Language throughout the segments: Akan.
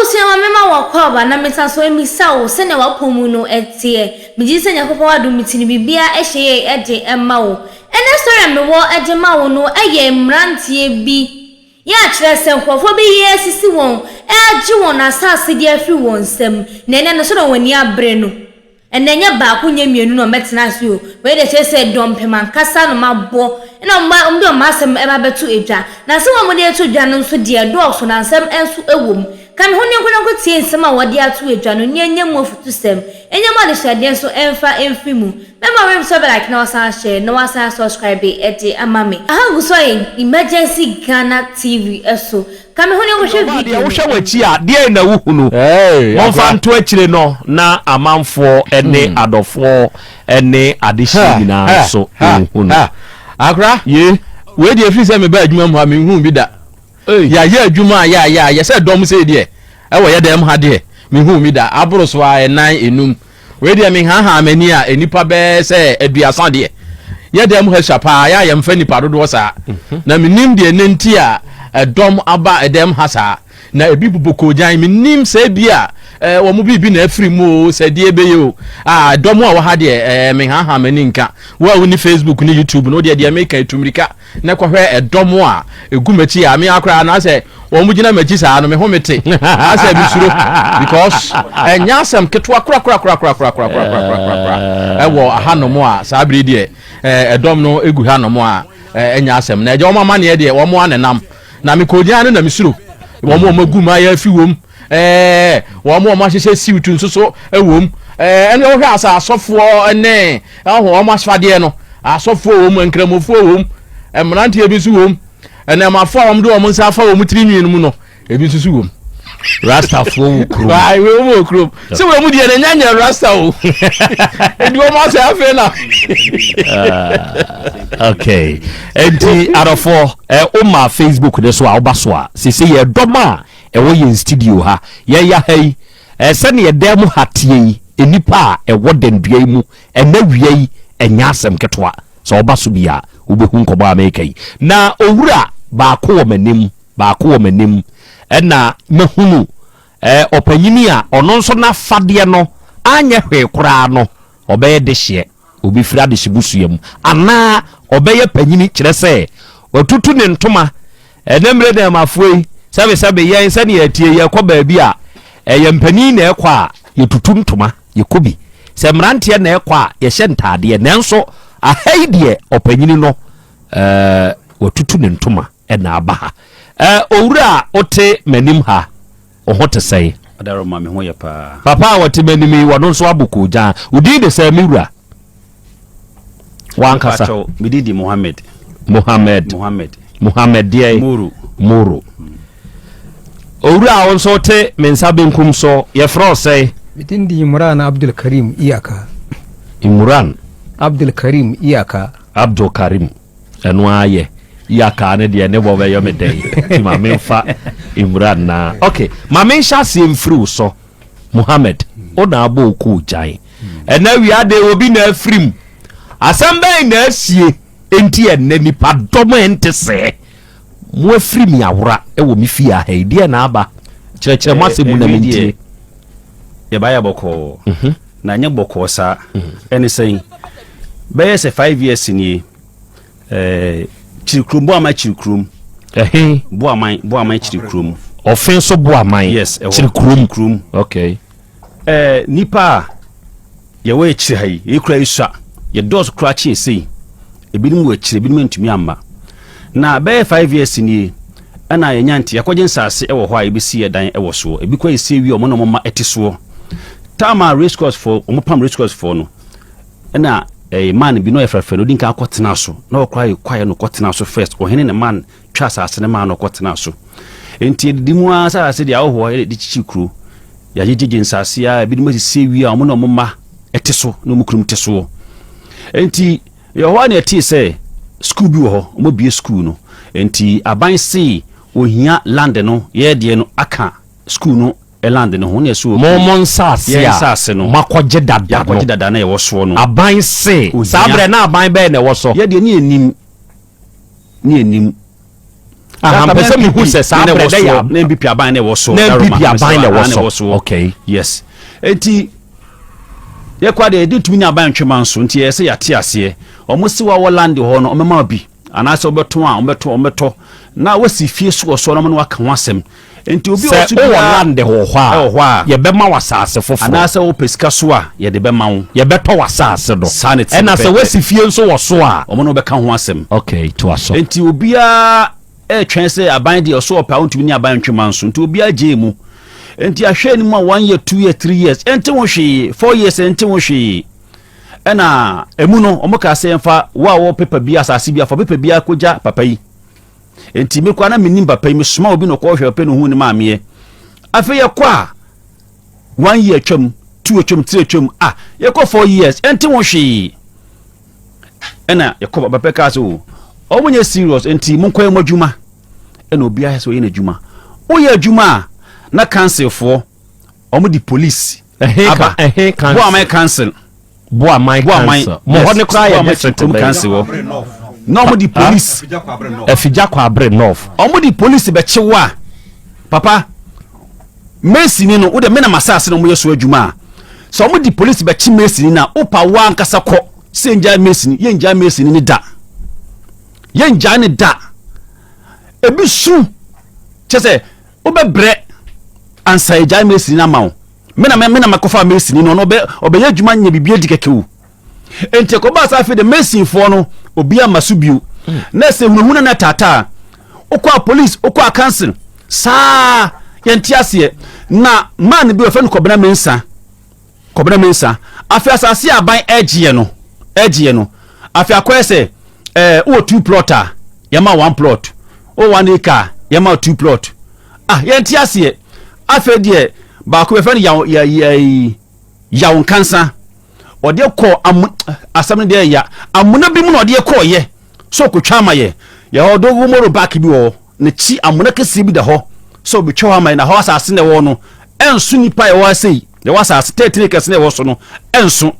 Abusua ma mema wo akwaaba na mesan so misa wo sɛnea w'apɔw mu no teɛ. Megye di sɛ Nyankopɔn adom nti no biribiara hyɛ yie de ma wo. Ɛnnɛ story a mewɔ de ma wo no yɛ mmeranteɛ bi yɛ a kyerɛ sɛ nkurɔfoɔ bi yɛ asisi wɔn agye wɔn asase de afiri wɔn nsam na ɛnnɛ no sɛdeɛ wɔn ani abere no Ɛnna ɛnyɛ baako nyɛ mmienu na wɔbɛtena ase o, wei deɛ kyerɛ sɛ dɔmpem ankasa na wɔabɔ na wɔde wɔn asɛm reba abɛto dwa. Na nsɛm a wɔde reto dwa no nso deɛ ɛdɔɔso na nsɛm nso wɔ mu. Ka me ho ne nkɔnkɔ tie nsɛm a wɔde ato dwa no na ɛnyɛ mu afutusɛm, ɛnyɛ mu adesuadeɛ nso mfa mfiri mu. Mɛma wo werɛ sɛ wobɛ like na wasan ahyɛ na wasan asubscribe de ama me. Aha gu so ayɛ Emergency Ghana TV so. Ka me ho na yɛnkɔhwɛ Ɔbaa video deɛ no. wohwɛ w'akyi a deɛn na wohunu? Hey, Momfa akora. nto akyire no na amanfoɔ ne adɔfoɔ ne adehyeɛ Ha, nyinaa ha, nso ha, nhu no. ha. Akora, Ye. wei deɛ ɛfiri sɛ meba adwuma mu ha menhuu bi da. Ei. Yɛayɛ adwuma a yɛayɛ a yɛ sɛ dɔm sei deɛ ɛwɔ yɛ dɛm ha deɛ menhuu bi da. Aboro so a ɛnan enum. Wei deɛ mehaahaa m'ani a nnipa bɛyɛ sɛ aduasa deɛ yɛ dan mu ha sua paa yɛ a yɛmfa nnipa dodoɔ saa na menim deɛ ne nti a ɛdɔm aba ɛdan mu ha saa na ebi bobɔ koogyan menim sɛ ebi a ɛɛ wɔn biribi na afiri mu o sɛ deɛ ɛbɛyɛ o a ɛdɔm a wɔ ha deɛ ɛɛ mehaahaa m'ani nka wo a wonni Facebook ne YouTube no deɛ deɛ meka etu mirika na kɔhwɛ ɛdɔm a egu m'akyi a me akora na sɛ wɔn gyina m'akyi saa no me ho mete asɛ mesuro because ɛnyɛ asɛm ketewa korakorakorakorakorakorakorakorakora ɛwɔ hanom a saa bere deɛ ɛdɔm no egu hanom a ɛnyɛ asɛm na ɛgya wɔn amaneɛ deɛ wɔn anenam na mekɔgyina no na mesuro wɔn wɔn agu mu ayɛ afi wɔm ɛɛ wɔn wɔn ahyehyɛ siwt nso so ɛwɔ mu ɛɛ ɛna wɔhwɛ asa asɔfoɔ ne ɛho wɔn asoadeɛ no asɔfoɔ wɔ mu nkramofoɔ wɔ mu mmeranteɛ bi nso wɔ mu ɛnɛmafoɔ a wɔde wɔn nsa afa wɔn tiri nwi no mu no ebi nso so wɔ mu. Rastafoɔ wɔ kurom. Ayi wei wɔn wɔ kurom sɛ wɔn mu deɛ ne nya nyɛ rasta o edi wɔn asɛ afei na. Okay nti adɔfoɔ ɛ woma Facebook ne so a woba so a sese yɛ dɔm a ɛwɔ yɛn studio ha yɛya ha yi ɛ sɛdeɛ dan mu ha teɛ yi nnipa a ɛwɔ dandua yi mu ɛnɛ wia yi ɛnyɛ asɛm ketewa sɛ woba so bi a wobɛhu nkɔmmɔ a meka yi na owura baako wɔ m'anim baako wɔ m'anim ɛna mahunu ɛ ɔpanyini a ɔno nso n'afadeɛ no anyɛ hwee koraa no ɔbɛyɛ dehyeɛ obi firi adehyebusua mu anaa ɔbɛyɛ panyini kyerɛ sɛ watutu ne ntoma ɛnɛ mmerɛ na ɛmafoɔ yi sɛbesɛbe yɛn sɛdeɛ yɛtie yɛkɔ baabi a ɛyɛ mpanin na ɛkɔ a yɛtutu ntoma yɛkɔ bi sɛ mmeranteɛ na ɛkɔ a yɛhyɛ ntaadeɛ nanso aha yi deɛ ɔpanyini no ɛɛ watutu ne ntoma ɛna aba ha ɛɛ owura a wote m'anim ha wo ho te sɛn? Adaroma me ho yɛ paa. Papa a wɔte m'anim yi wɔno nso abɔ koogyan. Wo din de sɛn me wura? Wankasa. Mepakyɛw, me din de Mohammed. Mohammed. Mohammed. Mohammed deɛ? Moro. Moro. Owura a wo nso wote me nsa benkum so, yɛfrɛ wo sɛn? Me din de Imran Abdul Karim Iyaka. Imran. Abdul Karim Iyaka. Abdul Karim. Ɛno ara yɛ. Iyaka ne deɛ ne bɔ bɛyɛ me dɛn. Nti ma memfa Imran na. Ok, ma menhyɛ aseɛ mfiri wo so. Mohammed, wo na abɔ wo koogyan. Ɛnɛ awia de obi na afirim. Asɛm bɛn na asie enti ɛnɛ nipa dɔm a ɛnte sɛɛ mo afiri mi awora wɔ me fie ha yi? Deɛ na aba? Kyerɛkyerɛ mo asɛm mu na mentie. Yɛbaeɛ bɔkɔɔ. Na ɛnyɛ bɔkɔɔ saa. Ɛne sɛn? Bɛyɛ sɛ 5 years nie. Ɛɛ Kyirikurom, Boaman Kyirikurom. Ɛhe? Boaman, Boaman Kyirikurom. Ɔfe so Boaman. Yes, ɛwɔ Kyirikurom. Kyirikurom. Okay. Ɛɛ nipa a yɛwɔ akyire ha yi, yɛkura yi sua, yɛdɔɔso koraa kyen sei. Ebinom wɔ akyire, ebinom ntumi amma. Na bɛyɛ 5 years nie, ɛna yɛnya nte, yɛakɔgye nsaase wɔ hɔ a yɛbɛsi yɛ dan wɔ soɔ. Ebi koraa yɛsi awie a, wɔn na wɔn mma te soɔ. Time a race course foɔ, wɔn pam race course foɔ no, ɛna ɛyɛ man bi na ɔyɛ frɛfrɛ no, ɔdi nkan akɔtena so. Na ɔkora yɛ kwaeɛ no ɔkɔtena so first. Ɔhene ne man twa asase no maa no ɔkɔtena so. Nti yɛdidi mu ara sɛ asase deɛ ahohoɔ yɛde kyikyi kuro. Yɛagyegyegye nsase a ebinom asisi awie a wɔn na wɔn mma te so na wɔn kurom te soɔ. Nti yɛwɔ hɔ a na yɛtee sɛ sukuu bi wɔ hɔ, wɔabue sukuu no. Nti aban see ohia land no, yɛn deɛ no aka sukuu no land no ho na ɛso Mo mo nsase yɛn a nsase no moakɔgye dada no. Yɛakɔgye dada na yɛwɔ soɔ no. Aban se Ohia. saa berɛ na aban bɛn na ɛwɔ so? Yɛ deɛ ne yɛnim, ne yɛnim. Aha, mpɛ sɛ mehu sɛ saa berɛ dɛ yɛ na NPP aban na ɛwɔ so. Na NPP aban na ɛwɔ so. Okay. Yes. Enti yɛkɔ adeɛ yɛde ntumi ne aban ntwema nso nti yɛyɛ sɛ yɛate aseɛ. Wɔn si wa wɔ land hɔ no wɔbɛma bi anaasɛ wɔbɛtɔn a wɔbɛtɔ wɔbɛtɔ na wɔasi fie so wɔ so na wɔn ne waka ho asɛm. Nti obi Sɛ ɔso wowɔ biara land wɔ hɔ a, ɛwɔ hɔ a yɛbɛma wo asase foforɔ. Anaasɛ wopɛ sika so a yɛde bɛma wo. Yɛbɛtɔ w'asase no. Saa na ɛte Ɛna sɛ pɛpɛɛpɛ. woasi fie nso wɔ so a. Wɔn ne wo bɛka ho asɛm. Okay, toa so. Nti obiara retwɛn sɛ aban deɛ ɔso ɔpɛ a wontumi ne aban ntwe ma nso. Nti obiara gyee mu. Nti ahwɛ anim a one year, 2 years, 3 years, ɛnte ho hwee, 4 years ɛnte ho hwee. Ɛna emu no wɔn kaa sɛ yɛmfa wo a wɔ paper bi asase bi afa paper bi akɔgya papa yi. Nti me koraa na mennim papa yi, mesoma obi na ɔkɔhwɛ papa no hu ne maameɛ. Afei yɛkɔ a one year twam, two atwam, three atwam, ah yɛkɔ 4 years ɛnte ho hwee. Ɛna yɛkɔ papa kaa sɛ o ɔmo nyɛ serious nti monkɔyɛ mo adwuma. Ɛna obiara sɛ ɔyɛ n'adwuma. Woyɛ adwuma a na councilfoɔ ɔmo de police aba. Ɛhe council? Boaman council. Boaman council. Mo hɔ ne koraa yɛ district bɛn? Council hɔ. Na ɔmo de police. Afigya Kwabre North. Ɔmo de police bɛkye wo a papa mesini no wode menam asase na ɔmo yɛ so adwuma a sɛ ɔmo de police bɛkye mesini na wopa wo ankasa kɔ sɛ ngyae mesini yɛngyae mesini ne da yɛngyae ne da ebi su kyɛ sɛ wobɛbrɛ ansa yɛgyae mesini no ama wo. Me na me na mekɔfa masoni no, ɔno ɔbɛ ɔbɛyɛ adwuma nyɛ biribi adi kɛkɛ o. Nti ɛkɔbaa saa afei de masonfoɔ no obi ama so bio. Na ɛsɛ hunahuna na taataa. Wokɔ a police, wokɔ a council. Saa yɛnte aseɛ. Na man bi wɔfrɛ no Kɔbena Mensah. Kɔbena Mensah. Afei asase a aban ɛgyeɛ no, ɛgyeɛ no. Afei akɔyɛ sɛ ɛɛ wowɔ two plot a, yɛma one plot. Wowɔ 1 acre a, yɛma two plot. Ah, yɛnte aseɛ. Afei deɛ baako bɛfɛ no yaw ya ya yaw nkansa. Ɔde kɔ amu asɛm no deɛ ya amuna bi mu na ɔde kɔɔ yɛ so ɔkɔtwa ama yɛ. Yɛ hɔ dogo moro back bi wɔ hɔ. N'akyi amuna kɛseɛ bi da hɔ sɛ ɔbɛtwa hɔ ama yɛ na hɔ asase na ɛwɔ no ɛnso nipa ɛwɔ ase yi. Yɛwɔ asase 13 acres na ɛwɔ so no ɛnso.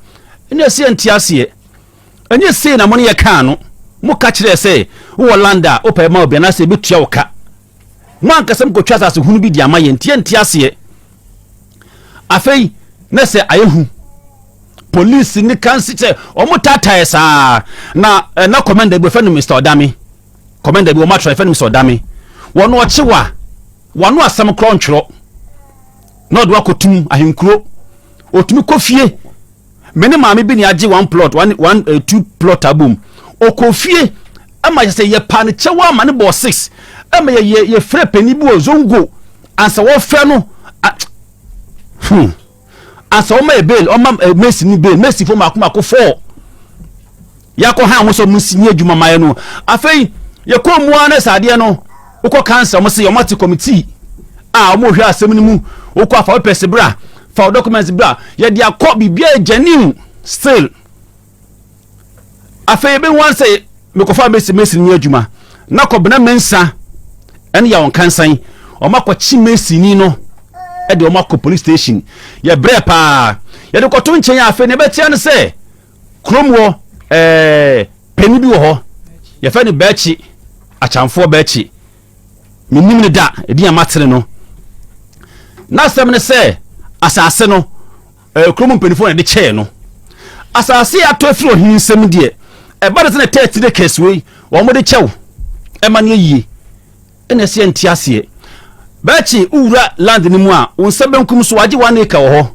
Ɛna ɛsɛ yɛnte aseɛ. Ɛnyɛ sei na mo ne yɛ kaa no. Mo ka kyerɛɛ sɛ wowɔ land a wopɛ ma obi anaasɛ ɛbɛtua wo ka. Mo ankasa mokɔtwa asase hunu bi de ama yɛn, nti yɛnte aseɛ. Afei na sɛ ayɛ hu. Polisi ne kansi sɛ wɔn taataeɛ saa. Na eh, na kɔmɛnda bi wɔfɛ no Mr. Ɔdame. Kɔmɛnda bi wɔn atwerɛ yɛfɛ no Mr. Ɔdame. Wɔn ɔkye wa, wɔn asɛm korɔ ntwerɛ. Na ɔde wakɔtum ahenkuro. Ɔtumi kɔ fie. Me ne maame bi ne agye one plot, one, one, two plot abom. Ɔkɔ fie ɛma yɛ sɛ yɛpaa ne kyɛw ama ne bɔɔ six. Ɛma yɛ yɛ yɛfrɛ panin bi wɔ Zongo ansa wɔfrɛ no a hmm ansa wɔma yɛ bail ɔma eh, Messi ni bail Messi fo mako mako four yɛakɔ ha wɔn sɛ wɔn si nye adwuma ma yɛ no afei yɛkɔ mu ara na sɛ adeɛ no wokɔ kansa wɔn sɛ wɔn ate committee a wɔn hwɛ asɛm no mu wokɔ afa papers bra fa documents bra yɛde akɔ biribiara genuine still. Afei ebehu ara sɛ mekɔfa Mercy Mercy ni adwuma na Kɔbena Mensah ɛne Yaw Nkansan wɔn akɔkye Mercy ni no ɛde wɔn akɔ police station. Yɛbrɛ paa yɛde kɔto nkyɛn a afei na ɛbɛkyerɛ no sɛ kurom wɔ ɛɛ panyin bi wɔ hɔ yɛfɛ no Bɛɛkyi Akyamfoɔ Bɛɛkyi menim no da ɛdin a matere no n'asɛm ne sɛ asase no Ɛyɛ kurom mpanimfoɔ na ɛde kyɛɛ no. Asase a atɔ afiri ɔhene nsam deɛ, ɛba no sɛ na 13 acres wei wɔn de kyɛw ɛma no yɛ yie. Ɛna ɛsɛ yɛnte aseɛ. Bɛkye wowura land no mu a, wo nsa benkum so wagye 1 acre wɔ hɔ.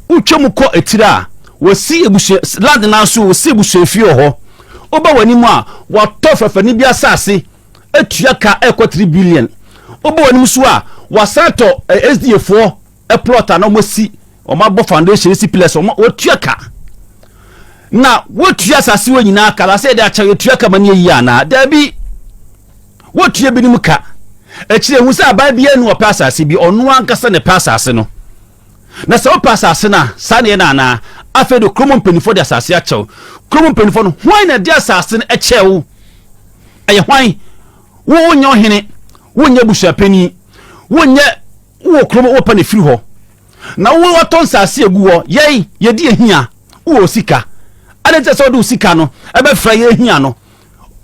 Wotwa mu kɔ etire a, wɔsi abusua land no so wɔsi abusuafie wɔ hɔ. Woba w'anim a, wɔatɔ fɛfɛni bi asase atua ka ɛkɔ 3 billion. Woba w'anim so a, wɔasan atɔ SDA foɔ plot a na wɔasi, wɔabɔ foundation si pillars, wɔn wɔtua ka. Na wɔtua asase wɔ nyinaa ka, asase yɛde akyɛ yɛtua ka ma ne yɛ yie anaa? Daabi. Wɔtua binom ka. Akyire ehu sɛ aban biara ni wɔpɛ asase bi, ɔno ankasa na ɛpɛ asase no. Na sɛ wopɛ asase no a, saa na ɛyɛ no anaa? Afei de kurom mpanimfoɔ de asase akyɛw. Kurom mpanimfoɔ no, hwan na ɛde asase no kyɛɛ wo? Ɛyɛ hwan? Wo wonyɛ ɔhene, wonyɛ abusuapanin, wonyɛ Wowɔ kurom wopɛ no firi hɔ na wo watɔ nsaase agu hɔ yɛn yɛdi ahia wowɔ sika adɛn nti sɛ wode wo sika no ɛbɛfra yɛ ahia no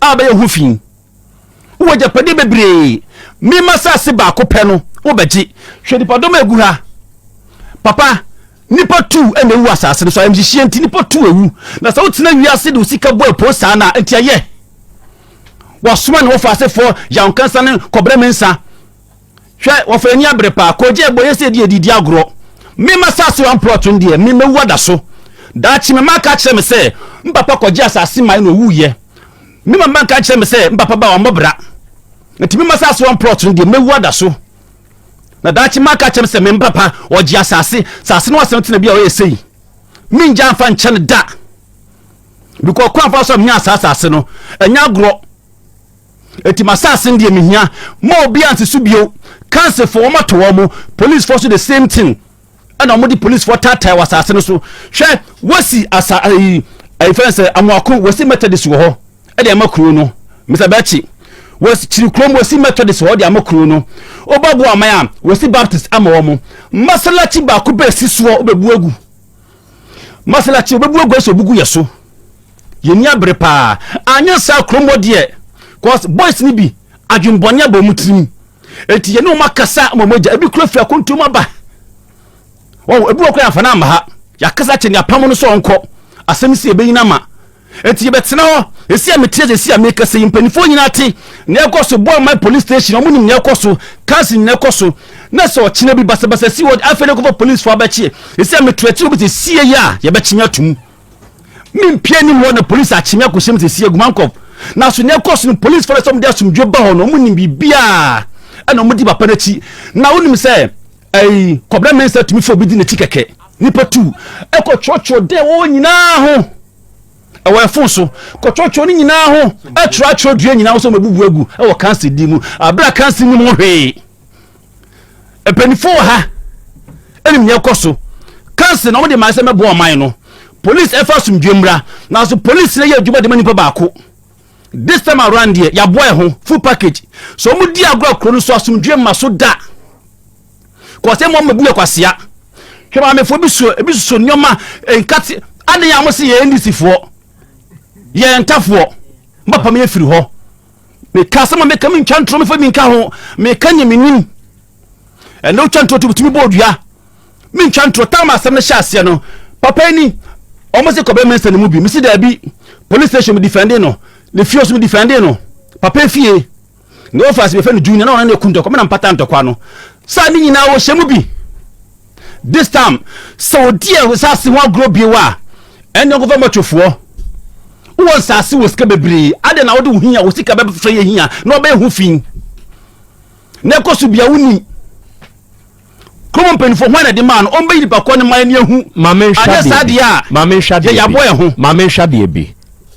a bɛyɛ ho fi. Wowɔ agyapadeɛ bebree. Me m'asase baako pɛ no, wobɛgye. Hwɛ nipadɔm a ɛgu ha. Papa, nnipa tu na ɛwu asase no so. Ayamhyehyeɛ nti, nnipa tu awu. Na sɛ wotena wiase de wo sika bɔ apoo saa no a, nti ɛyɛ. Wasoma ne wɔfa asefoɔ Yaw Nkansa ne Kɔbrɛ Mensa. Hwɛ, wɔfa ani abere paa. Kogye ɛbɔ yɛ sɛ ɛdi adidi agorɔ. Me m'asase one plot no deɛ, me mɛwu ada so. Daakye me mma aka akyerɛ me sɛ, me papa kɔgye asase mae na ɔwuiɛ. Me mma nka nkyerɛ me sɛ, me papa ba wammɔ bra. Nti me m'asase one plot no deɛ, mɛwu ada so. Na daakye mma aka akyerɛ me sɛ, me papa ɔgye asase, asase no asɛm tena bi a ɔyɛ sei. Mengya mfa nkyɛ no da. Because kwan fa so a menya saa asase no, ɛnyɛ agorɔ. Eti m'asase no deɛ mehia. Ma obi ansi so bio. Kansefoɔ wɔn ato wɔn mo. Policefoɔ so the same thing. Ɛna wɔn de policefoɔ taataa wɔ asase no so. Hwɛ wɔsi asa ayi ayi fɛn sɛ amoako wɔsi Methodist wɔ hɔ ɛde ama kuro no. Mr. Bɛkyi wɔsi kyiri kurom wɔsi Methodist wɔ hɔ de ama kuro no. Ɔba bu aman a wɔsi Baptist ama wɔn. Masalachi baako bɛɛ si soɔ ɔbɛbu agu. Masalachi ɔbɛbu agu ɛsɛ ɔbugu yɛ so. Yɛni abere paa. Anyɛ saa kurom hɔ deɛ cause boys no bi adwenbɔne aba wɔn tirim. Eti yɛne wɔn akasa ama wɔn agya. Ebi kura firi akontom aba. Wɔn ebi wɔ kora yɛnfa no amma ha. Yɛakasa kyɛ ne apam no sɛ ɔnkɔ. Asɛm si yɛbɛyi no ama. Eti yɛbɛtena hɔ. Esi a mete ase esi a mekasa yi mpanimfoɔ nyinaa te nea ɛkɔ so. Boaman police station wɔn nim nea ɛkɔ so. Council nyinaa ɛkɔ so. Na sɛ ɔkyena bi basabasa si hɔ afei na ɛkɔfa policefoɔ abɛkye. Esi a metu akyiri obi sɛ sie yi a yɛbɛkye me atum. Mempie anim hɔ na polisi akye me akɔhyɛ mu sɛsi agu mankɔf. Nanso nea ɛkɔ so no polisi fo no sɛ wɔde asomdwoe ba hɔ no wɔn nim biribiara ɛna wɔn di papa n'akyi. Na wonim sɛ ɛyi Kɔbena Mensah tumi fa obi di n'akyi kɛkɛ. Nipa tu ɛkɔ kyerɛkyerɛ dɛ wɔwɔ nyinaa ho ɛwɔ ɛfon so kɔkyerɛkyerɛ ne nyinaa ho ɛtwerɛ atwerɛ dua nyinaa ho sɛ wɔn abubu agu ɛwɔ kansi di mu abira kansi nim ho hwee. Mpanyinfoɔ wɔ ha ɛnim nea ɛkɔ so. Kansi na wɔn de maa sɛ mɛboa ɔman no. Police ɛfa asomdwe mmra. Nanso police na yɛ adwuma de ma nipa baako. This time around deɛ yɛaboa ɛho full package. So wɔn di agorɔ kuro no so asomdwe mma so da. Kɔsɛ mo mmabu yɛ kwasea. Hwɛ maamefoɔ bi so ebi soso nneɛma nkate adan a wɔn se yɛ NDC foɔ yɛ ntafoɔ mbapa mi efiri hɔ. Meka asɛm a meka mentwa ntorɔ mefa bi nka ho meka nea menim ɛnɛ wotwa ntorɔ tumi bɔ odua mentwa ntorɔ tam asɛm no hyɛ aseɛ no papa ni wɔn se kɔbɛ minista no mu bi mesi daabi police station me defende no ne fie so me defende no papa fie ne wɔfa ase bɛfɛ no junior na wɔn ne ku ntɔkwa me na mpata ntɔkwa no saa ne nyinaa wɔhyɛ mu bi This time sɛ ɔdi nsaase ho agorɔ bio a, ɛnneɛ ɔnkɔfa mɔtwofoɔ. Wowɔ nsaase wɔ sika bebree, adɛn na wode wo hia, wo sika bɛfrɛ yɛ hia na ɔbɛyɛ ho fi? Na ɛkɔ so bia wonim. Kurom mpanimfoɔ hwan na ɛde maa no? Ɔmbɛyi nipa kɔ ne mmaa ani ahu. Anyɛ saa deɛ a, yɛ yɛabɔ yɛn ho. Ma menhwɛ adeɛ bi.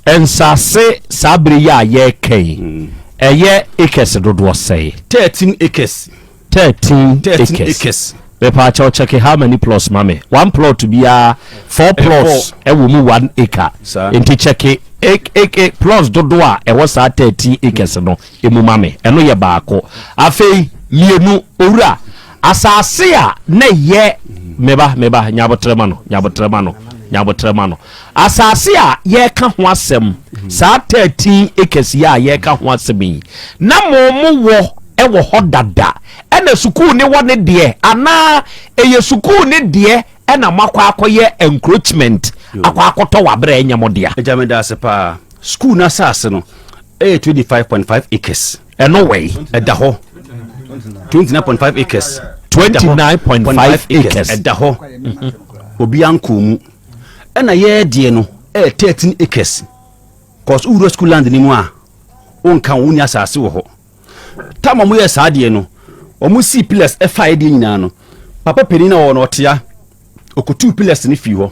Nsaase saa bere yi a yɛreka yi, ɛyɛ acres dodoɔ sɛn? 13 acres. 13 acres. Mepaakyɛw kyɛke how many plots ma me. One plot biara four plots ɛwɔ mu one acre. Nti kyɛke ek plots dodoɔ a ɛwɔ saa 13 acres no emu ma me. Ɛno yɛ baako. Afei mmienu, owura, asase a na ɛyɛ meba meba nyabotrɛ ma no nyabotrɛ ma no nyabotrɛ ma no. Asase a yɛreka ho asɛm, saa 13 acres yi a yɛreka ho asɛm yi, na mo mo wɔ wɔ hɔ dada, ɛna sukuu ne wɔ ne deɛ, anaa ɛyɛ sukuu ne deɛ ɛna moakɔ akɔyɛ encroachment akɔ akɔtɔ wɔ aberɛ a ɛnyɛ mo dea? Agya meda ase paa. Sukuu no asase no ɛyɛ 25.5 acres. Ɛno wɛi? Ɛda hɔ. 29.5 acres. 29.5 acres. Ɛda hɔ. Obiara nkɔɔ mu. Ɛna yɛɛ deɛ no ɛyɛ 13 acres. Cause wowura school land no mu a, wonka wo wonni asase wɔ hɔ. Tam a wɔyɛɛ saa adeɛ no, wɔn sii pillars ɛfaeɛ deɛ nyinaa no, papa panin na ɔwɔ no ɔtea, ɔkɔtuu pillars no fii hɔ.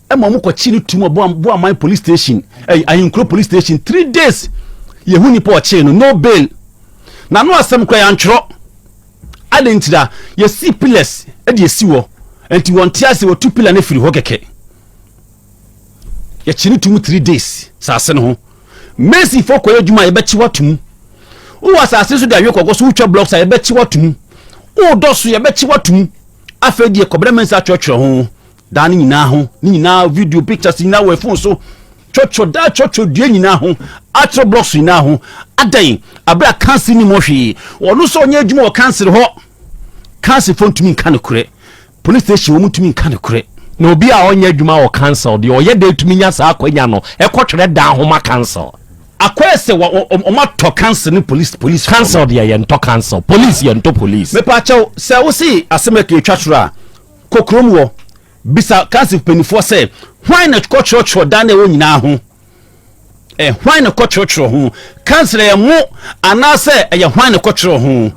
Ɛma wɔn kɔkye no tum wɔ Boaman police station, ɛyi Ahenkuro police station, 3 days yɛhu nipa ɔkyee no, no bail. Na no asɛm koraa yɛantwerɛ. Adɛn ntira? Yɛsi pillars de asi hɔ, nti wɔnte ase wɔtu pillar no firi hɔ kɛkɛ. Yɛkye no tum 3 days saase no ho. Masonfoɔ kɔyɛ adwuma a yɛbɛkye watom. Wowɔ asase so de awe kɔkɔ so wotwa blocks a yɛbɛkye watom. Wodɔ so yɛbɛkye watom. Afei deɛ Kɔbena Mensah atwerɛtwerɛ ho daa no nyinaa ho ne nyinaa video pictures nyinaa wɔ phone so twɔtwɔ daa twɔtwɔ dua nyinaa ho atwerɛ blocks nyinaa ho adɛn. Abere a council nim hɔ hwee. Ɔno nso ɔnyɛ adwuma wɔ council hɔ. Council fo ntumi nka nokorɛ. Police station wɔn ntumi nka nokorɛ. Na obi a ɔnyɛ adwuma wɔ council deɛ, ɔyɛ dɛ tumi nya saa akwanya no ɛkɔtwerɛ dan ho ma council? Akɔyɛ sɛ wɔn atɔ council ne police. Council deɛ, yɛntɔ council. Police, yɛntɔ police. Mepaakyɛw, sɛ wosi asɛm ɛka etwa toro a, kɔ kurom wɔ bisa council mpanimfoɔ sɛ hwan na kɔtwerɛtwerɛ dan na ɛwɔ nyinaa ho ɛ, hwan na kɔtwerɛtwerɛ ho? Council yɛ mo anaasɛ ɛyɛ hwan na kɔtwerɛ ho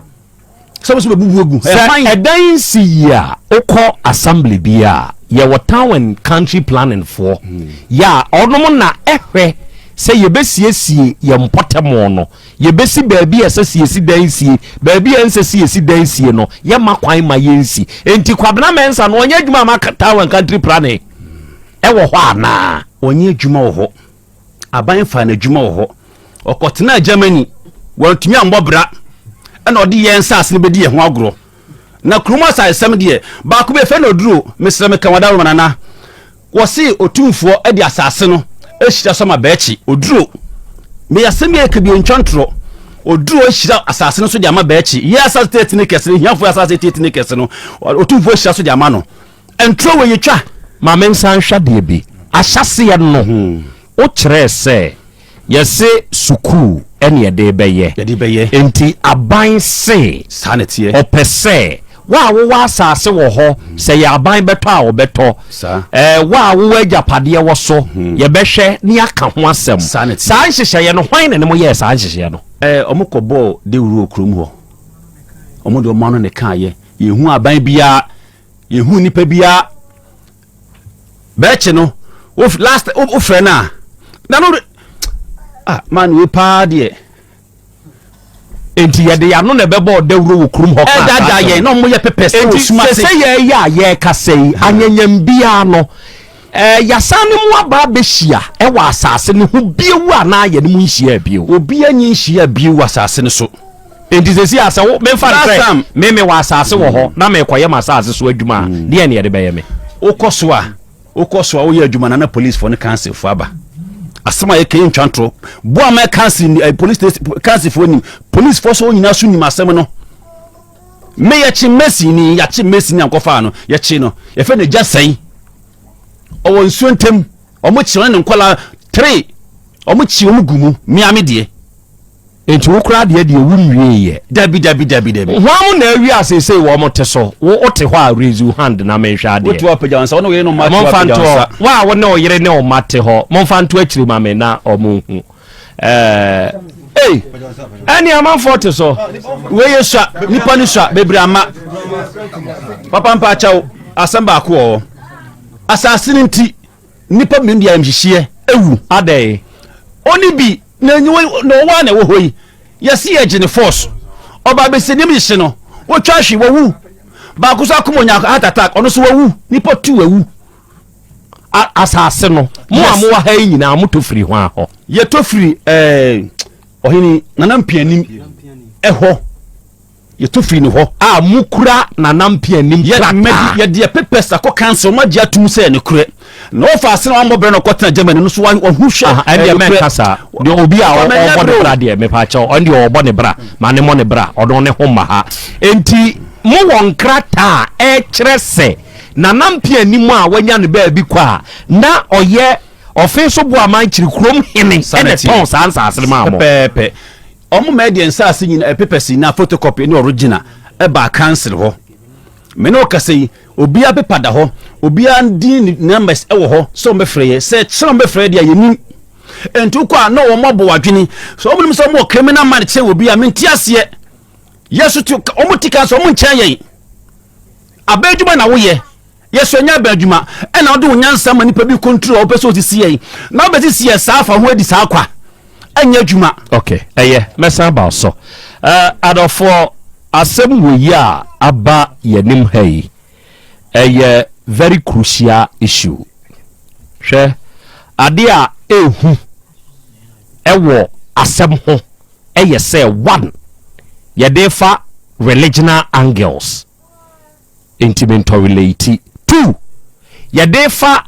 sɛ mo sɛ bɛbubu agu ɛyɛ sɛ hwan? Ɛdan si yi a, wokɔ assembly bi a, yɛwɔ town and country planning foɔ yɛ a ɔnom na ɛhwɛ sɛ yɛbɛsiesie yɛn mpɔtɛmo no, yɛbɛsi baabi a ɛsɛ siesie dan sie, baabi a ɛnsɛ siesie dan sie no, yɛma kwan ma yɛnsi. Enti Kwabena Mɛnsa no, ɔnyɛ adwuma ama town and country planning ɛwɔ hɔ anaa? Ɔnyɛ adwuma wɔ hɔ. Aban fa n'adwuma wɔ hɔ. Ɔkɔtena Germany, wɔntumi ambɔ bra, ɛna ɔde yɛn nsase no bɛdi yɛn ho agorɔ. Na kurom asasesɛm deɛ, baako bi ɛfɛ na oduro mesrɛ meka wada roma nana wɔse Otumfoɔ de asase no ahyira so ama bɛɛkye oduro. Meyɛ asɛm yɛ ka bi ntwa ntorɔ. Oduro ahyira asase no so de ama bɛɛkye yɛ asase tetene kɛse no, hiafoɔ asase tetene kɛse no, Otumfoɔ ahyira so de ama no. Ntorɔ wɔ yɛtwa. Ma me nsa nhwɛ adeɛ bi. Ahyɛseɛ no, wokyerɛɛ sɛ yɛse sukuu ɛne yɛde bɛyɛ. Yɛde bɛyɛ. Nti aban se saa na ɛteɛ. Ɔpɛ sɛ wo a wowɔ asase wɔ hɔ, sɛ yɛ aban bɛtɔ a, wɔbɛtɔ. Saa. Wo a wowɔ agyapadeɛ wɔ so, yɛbɛhwɛ ne yɛaka ho asɛm. Saa na ɛteɛ. Saa nhyehyɛeɛ no, hwan na ne mo yɛɛ saa nhyehyɛeɛ no? Ɔmo kɔ bɔɔ dewuro wɔ kurom hɔ. Ɔmo de ɔmo ano ne kaayɛ. Yɛhu aban biara, yɛhu nipa biara. Bɛɛkye no wo last wofrɛ no a na no ah man, wei paa deɛ. Enti yɛde yɛano na ɛbɛbɔ dawuro wɔ kurom hɔ kaa saa ɛdada asɛm yɛn no. Na ɔmo yɛ pɛpɛ sɛ wɔ Enti suma sɛ se sɛ yɛyɛ a yɛrekasa yi, anyanyam biara no, yɛasan ne mu aba abɛhyia ɛwɔ asase no ho bio anaa yɛne mu nhyia bio? Obiara nyi nhyia bio wɔ asase no so. Enti sɛ si a sɛ wo memfa no Last sɛ time. me mewɔ asase wɔ hɔ na mekɔyɛ m'asase so adwuma a, deɛ ne yɛde bɛyɛ me? Wokɔ so a woyɛ adwuma na police foɔ ne council foɔ aba. Asɛm a yɛka yi ntwa ntorɔ. Boa ma council ni police station council foɔ nim, police foɔ so nyinaa so nim asɛm no. Me yɛkye Messi ni, yɛakye Messi ni ankɔfaa no, yɛkye no, yɛfɛ no gya sɛn, ɔwɔ nsuo ntam. Ɔmo kye ɔne ne nkɔla three, ɔmo kye ɔmo gu mu. Mmea me deɛ. Enti wo koraa deɛ wo nwieeɛ? Dabi, dabi, dabi, dabi. Hwan mu na awie a seesei wɔ mo te so? Wo wote hɔ a, raise your hand na menhwɛ adeɛ. Wote hɔ apagya wo nsa, wo ne wo yere ne wo mma te hɔ. Momfa apagya wo ntoɔ nsa. Wo a wo ne wo yere ne wo mma te hɔ, momfa nto akyiri ma me na ɔmo hu. Ei, ɛne amanfoɔ te so. Wei yɛ sua, nipa no sua bebree ama papa mpa akyɛw. Asɛm baako wɔ hɔ, asase no nti nipa mmienu de ayamhyehyeɛ ewu. Adɛn? Ɔne bi na enyi na ɔwɔ a na ɛwɔ hɔ yi, yɛsi yɛ gye ne force ɔba abɛsi nneɛma hyehye no, wotwa ahwe, wawu. Baako so akoma onya heart attack, ɔno so wawu. Nipa tu wawu. Asase no mo a mowɔ ha yi nyinaa, motɔ firi ho ahɔ? Yɛtɔ firi ɔhene Nana Mpianim ɛhɔ, yɛtɔ firi ne hɔ. A mokura Nana Mpianim krataa? Yɛde yɛ papers akɔ council, ɔmo agye atum sɛ nokorɛ na wɔfa ase na wɔambɔ brɛ na ɔkɔtena Germany no so wahu hwɛ. Ɛndeɛ mɛnka saa deɛ. Obi a ɔbɔ ne bra deɛ, mepakyɛw, ɔno deɛ ɔbɔ ne bra ma ne mmɔ ne bra, ɔno ne ho mma ha. Enti mowɔ nkrataa a ɛkyerɛ sɛ Nana Mpianim a wanya ne baabi kɔ a na ɔyɛ ɔfe so bo aman kyiri kurom hene ɛna tɔn saa nsase no maa mo? Pɛpɛɛpɛ. Ɔmo ma ɛdeɛ nsaase nyina papers nyinaa, photocopy ne original, ɛbaa council hɔ. Me ne wo kasa yi, obiara paper da hɔ, obiara din ne numbers ɛwɔ hɔ sɛ ɔmo bɛfrɛ yɛ, sɛ kyerɛ ɔmo bɛfrɛ yɛ deɛ yɛnim. Nti wokɔ a na wɔn abɔ wadwene sɛ ɔmo nim sɛ ɔmo wɔ criminal mind kyɛn obi a mente aseɛ. Yɛ so te ɔmo ti kan sɛ ɔmo nkyɛn yɛn abɛn adwuma na woyɛ yɛ so ɛnyɛ abɛn adwuma, ɛna wode wo nyansa ma nipa bi control a wopɛ sɛ osisi yɛn na wobɛsisi yɛ saa fa ho adi saa kwa ɛnyɛ adwuma. Ok, ɛyɛ, mɛsan ba so. Adɔfoɔ, asɛm wɔ yi a aba yɛnim ha yi, ɛyɛ very crucial issue. Hwɛ ade a ɛhu ɛwɔ asɛm ho, ɛyɛ sɛ one, yɛde fa religional angles nti mentɔrelate. Two, yɛde fa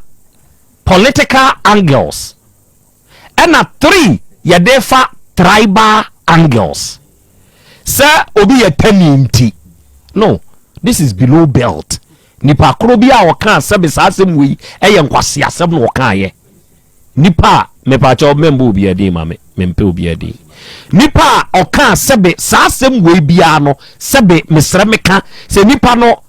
political angles, ɛna three, yɛde fa tribal. angles sɛ obi yɛ tani nti no, this is below belt. Nipa koro bi a ɔka sɛbi saa asɛm wei ɛyɛ nkwasi asɛm na ɔka yɛ nipa a mepakyɛw mɛmbɔ obi adin ma me, mempɛ obi adin. Nipa a ɔka sɛbi saa asɛm wei biara no, sɛbi mesrɛ meka sɛ nipa no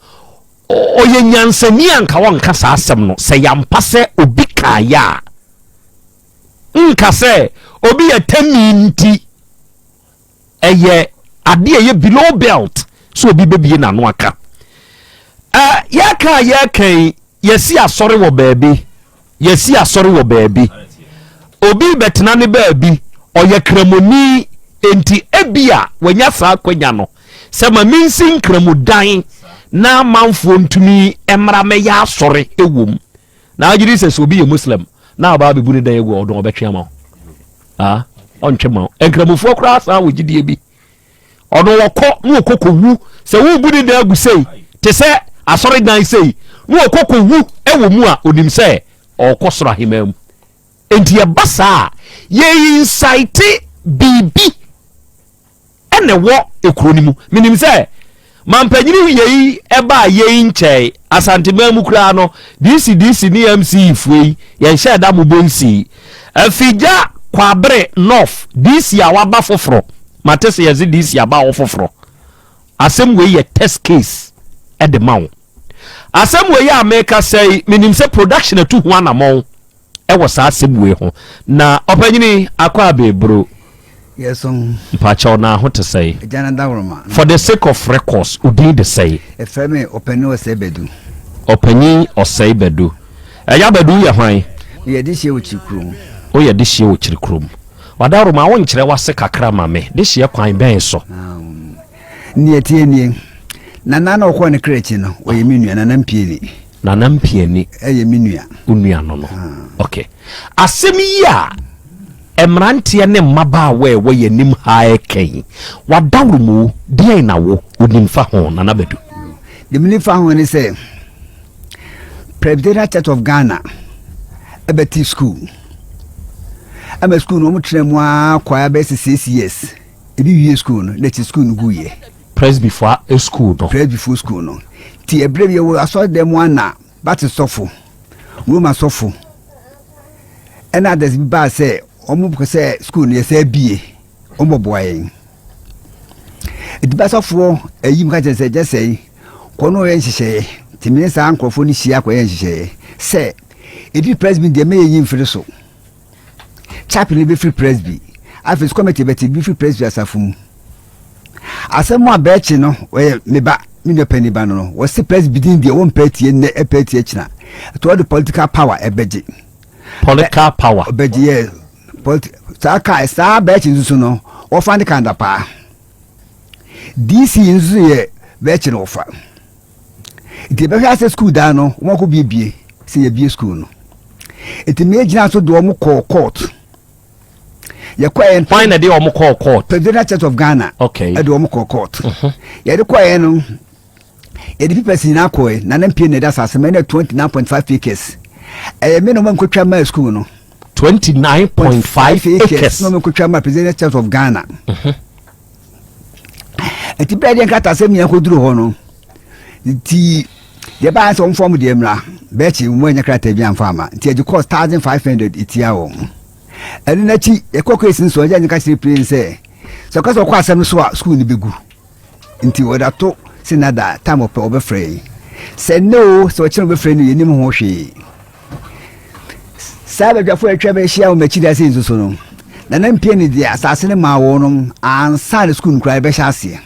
ɔyɛ nyansani a, nka wɔnka saa asɛm no sɛ yɛampa sɛ obi kaayɛ a, nka sɛ obi yɛ tani nti ɛyɛ adeɛ ɛyɛ below belt so obi bɛbie n'ano aka. Yɛka a yɛka yi, yɛsi asɔre wɔ baabi, yɛsi asɔre wɔ baabi, obi bɛtena ne baabi, ɔyɛ kramoni, enti ebia wanya saa akwanya no sɛ ma mensi nkramodan na amanfoɔ ntumi mmra mɛyɛ asɔre ɛwɔ mu. Na agye di sɛ obi yɛ Muslim na ɔbaa bɛbu ne dan agu a, ɔdɔn ɔbɛtwe ama wo ah, ɔntwe ma wo. Nkramofoɔ koraa saa wɔ gyidie bi, ɔno wɔkɔ na wɔkɔ kɔwu sɛ wobu ne dan agu sei te sɛ asɔredan sei na wɔkɔ kɔwu ɛwɔ mu a, onim sɛ ɔrekɔ soro ahemmaa mu. Enti ɛba saa a, yɛ incite biribi ɛna ɛwɔ ekuro no mu. Menim sɛ mampanyini yɛyi ɛbaa yɛyi nkyɛn Asanteman mu koraa no, DC DC ne MC foɔ yi, yɛnhyɛ da mobɔ nsii Afigya Kwabere North DC a waba foforɔ. Mate sɛ yɛdze DC aba wɔ foforɔ. Asɛm wei yɛ test case ɛde ma wo. Asɛm wei a meka sɛ, menim sɛ production atu ho anammɔn ɛwɔ saa asɛm wei ho. Na ɔpanyini akɔ abɛɛburo. Yɛsɔn. Mpakyɛw, na ho te sɛe? Agya no daworoma. For the sake of records, odin de sɛe? Ɛfrɛ me Ɔpani Ɔsɛe Badu. Ɔpanyin Ɔsɛe Badu. Ɛyɛ Badu yɛ hwan? Meyɛ de hyia wɔ kyiri kurom. Woyɛ de hyia wɔ kyiri kurom. Wadaworoma, wonkyerɛ wase kakra ma me, de hyia kwan bɛn so? Neɛ tie nie, Nana na ɔkɔɔ ne kra akyi no, ɔyɛ me nua, Nana Mpieni. Nana Mpiani. Ɛyɛ me nua. Wo nua no. Ok, asɛm yi a mmeranteɛ ne mmabaawa a ɛwɔ yɛn anim ha ɛka yi, wadaworomu, deɛn na wo wonim fa ho, Nana Badu? Deɛ menim fa ho ne sɛ Presbyterian Church of Ghana ɛbɛte school ama school no, wɔn tena mu ara kɔa bɛyɛ sɛ 6 years, ebi wie school no na akyi school no gu yɛ. Presbyfoɔ school no? Presbyfoɔ school no. Ti ɛberɛ bi yɛwɔ asɔredan mu ana Baptist sɔfo, Roma sɔfo ɛna others bi baa sɛ wɔn pɛ sɛ school no yɛsɛ abie, wɔn bɔboa yɛn. Eti ba sɔfoɔ ayi mu ka kyerɛ sɛ gye sɛ kɔ no yɛ nhyehyɛeɛ. Nti me ne saa nkurɔfoɔ no hyia kɔyɛ nhyehyɛeɛ sɛ ɛdiri presby deɛ mɛyɛ yi mfiri so, chaplain bɛfiri presby, afei so committee bɛte bi firi presby asafo mu. Asɛm a bɛɛkye no, ɔyɛ me ba, me nua panyin ba no, wɔsi presby din deɛ wɔmpɛ atie nnɛ, ɛpɛ atie kyina, ɛtɔ ɔde political power ɛbɛgye. Political power. Ɔbɛgye yɛ saa kaa saa. Bɛɛkye nso so no, wɔfa ne kanda paa. DC nso yɛ bɛɛkye no wɔfa. Nti ɛbɛhwɛ asɛ school dan no wɔn akɔ biebie sɛ yɛbie school no. Nti mmea gyina so de wɔn kɔɔ court. Yɛkɔ yɛn. Hwan na de wɔn kɔɔ court? Presbyterian Church of Ghana. Ɛde wɔn kɔɔ court. Yɛde kɔɔ yɛn no, yɛde papers nyinaa kɔɔ yɛ. Nana Mpie na ɛda asase ma ɛna 29.5 acres. Ɛyɛ me na wɔn nkotwa maa school no. 29.5 acres. Na wɔn nkotwa maa Presbyterian Church of Ghana. Nti bɛɛ deɛ nkrataa sɛm nyinaa kɔduru hɔ no, nti deɛ baa sɛ wɔmfa wɔn deɛ mmra bɛɛkye, wɔn anya krataa bi amfa ama, nti yɛgye cost 1,500 etia wɔn. Ɛno n'akyi yɛkɔ case nso, ɔgye anyɛ ka kyerɛ plane sɛ sɛ ɔka sɛ ɔkɔ asɛm no so a, school no bɛgu. Nti wɔde ato sɛ nada time ɔpɛ ɔbɛfrɛ yɛn, sɛ nnɛ o, sɛ ɔkyerɛ ɔbɛfrɛ no, yɛnim ho hwee. Saa badwafo a atwa bɛhyia wɔn akyi da sɛ nso so no, Nana Mpie ne deɛ asase no maa wɔn no ansa na sukuu no koraa yɛbɛhyɛ aseɛ.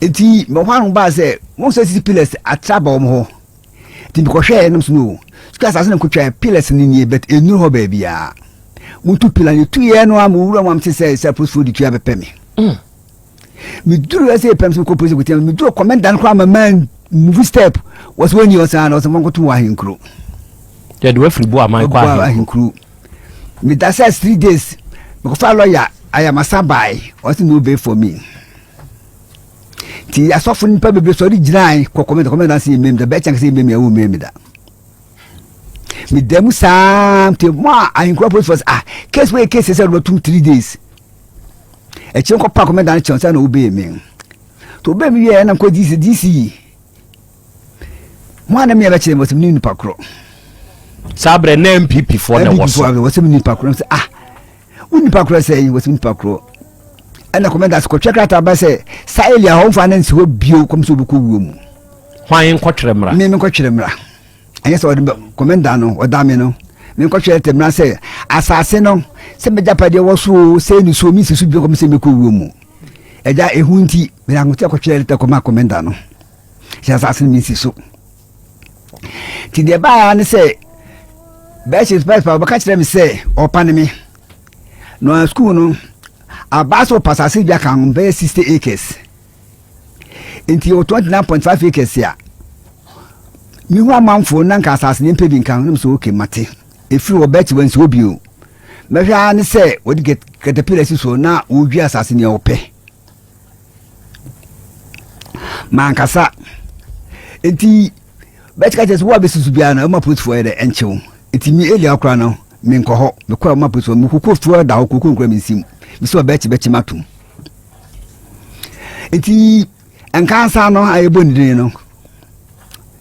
Nti mɛhɔ ano baa sɛ wɔn sɛ sisi pillars atra ba wɔn hɔ. Nti mekɔhwɛɛ nom so no, sukuu asase no nkotwa pillars no nie, but ɛnuru hɔ baabiara. Muntu pillar no tuyɛ no a, mo wura mu am te sɛ apolisifoɔ de tua bɛpɛ me. Meduru ɛsɛ pɛm sɛ mekɔ polisi kotia, meduru kɔmɛnda no koraa ma man move step, wɔsɛ wɔnyi ɔsan na ɔsɛ mɔnkɔto wɔ ahenkuro. Yɛde wafiri bu aman kɔ ahenkuro. Meda sɛ 3 days, mekɔfa lɔya ayamasa bae, ɔsɛ no bail for me. Nti asɔfo nipa bebree sɔre gyinae kɔ kɔmɛnda, kɔmɛnda sɛ yɛmmam da bɛɛkyɛn sɛ yɛmmam yɛwɔ mmam da. Meda mu saa nti mo a ahenkuro apolisifoɔ sɛ ah. Case wei yɛ case sɛ wɔbɛtum 3 days. Akyire nkɔ pa kɔmɛda no kyɛw sɛ na wobɛɛ me. Nti wobɛɛ me wieɛ na nkɔ DC DC yi. Mo a na meɛ bɛkyerɛ me, wɔsɛ me nipa korɔ. Saa berɛ na NPP foɔ na ɛwɔ so. Wɔsɛ me nipa korɔ sɛ, ah, wo nipa korɔ sɛ yi, wɔsɛ me nipa korɔ. Ɛna kɔmɛda sɛ kɔtwɛ krataa ba sɛ saa area hɔ mfa no nsi hɔ bio kɔm sɛ wobɛkɔ wuo mu. Hwan nkɔtwerɛ mmara? Me menkɔtwerɛ mmara. Ɛnyɛ sɛ ɔde kɔmɛnda no ɔda me no, menkɔtwerɛ te mmara sɛ asase no sɛ mɛgyapadeɛ wɔ so o, sɛ ne so mensi so bio kɔm sɛ mɛkɔ wuo mu. Ɛgya ɛhu nti mede ahoteɛ kɔtwerɛ lɛtɛ kɔma kɔmɛnda no sɛ asase no mensi so. Nti deɛ ɛbaeɛ ne sɛ bɛhyɛ spice pa wɔbɛka kyerɛ me sɛ ɔpane me na sukuu no abaa sɛ ɔpa asase bi aka ho bɛyɛ 60 acres, nti yɛwɔ 29.5 acres a mehu amanfoɔ na nka asase ne mpɛ bi nka ho na mesɛ okay, mate. Ɛfiri wɔ bɛkyi wansi hɔ bio. Mɛhwɛ ara ne sɛ wɔde caterpillar si so na wɔdwi asase nea wɔpɛ. Mankasa nti bɛkyɛ ka kyerɛ sɛ wo a bɛsusu biara no ɛma polisifoɔ yɛ dɛ ɛnkyew. Nti me elia koraa no menkɔ hɔ, mekɔ ɛma polisifoɔ mekoko tuo da hɔ koko nkura mensim mesɛ ɔbɛkye bɛkye matom. Nti nkansa no a yɛbɔ ne din no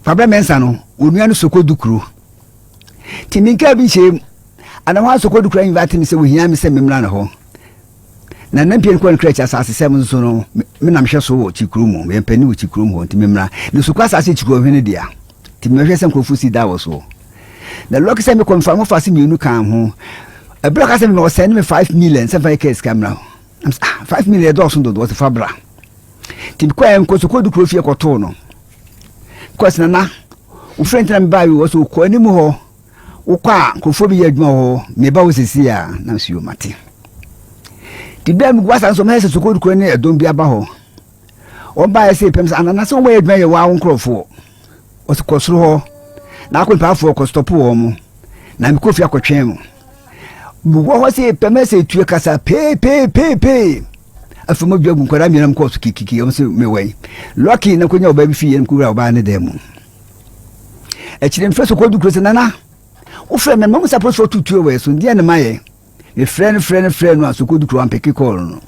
Fabrɛ Mɛnsa no, onua no soko du kuro. Nti menkaa bi nhyɛ mu ana hɔ asoko du kuro invite me sɛ wɔhia me sɛ memmra ne hɔ na nampie no kɔ no kra akyi asase sɛm nso no menam hwɛ so wɔ kyikuro mu, meyɛ mpanin wɔ kyikuro mu hɔ, nti memmra ne soko asase kyikuro hwene dea. Nti mehwɛ sɛ nkurɔfoɔ si da wɔ soɔ na lɔki sɛ mekɔ mfa ho fa se mmienu kan ho. Ɛberɛ ka sɛ mema ɔsɛne me 5 million sɛ mfa yɛ kaa sika mmra hɔ. Ah, 5 million ɛdɔɔso dodo. Ɔsɛ fa bra. Nti mekɔɛ nkɔ so kɔdu kuro fie kɔtoo no kɔs nana wofrɛ ntina mebaa yi wɔ so kɔ anim hɔ wokɔ a nkurɔfoɔ bi yɛ adwuma wɔ hɔ, meba wo sɛsi a na nso yɛ mate. Nti bia megu asa nso mɛyɛ sɛ sokɔdu kuro ne ɛdɔm bi aba hɔ. Wɔn baeɛ sɛ pɛm sɛ anana sɛ wɔyɛ adwuma yɛ wɔ awo nkurɔfoɔ. Ɔsɛ kɔ soro hɔ na akɔ mpaafoɔ kɔ stɔpo wɔn mo na mekɔ fie akɔtwɛn mo. Mewɔ hɔ sɛ pɛm sɛ tue kasa peepeepeepee. Afei mo dwa gu nkwadaa mmienu kɔɔ so kikiki wɔn sɛ mewɔ yi lɔki na nkɔnya ɔbaa bi fie na nkɔwura ɔbaa ne dan mu. Akyire mfrɛ so kɔdu kuro sɛ nana wofrɛ me mamu sɛ apolisifoɔ tutuo wɔ yɛ so ndeɛ ne ma yɛ. Mefrɛ no frɛ no frɛ no a so kɔdu kuro ampeke kɔɔl no.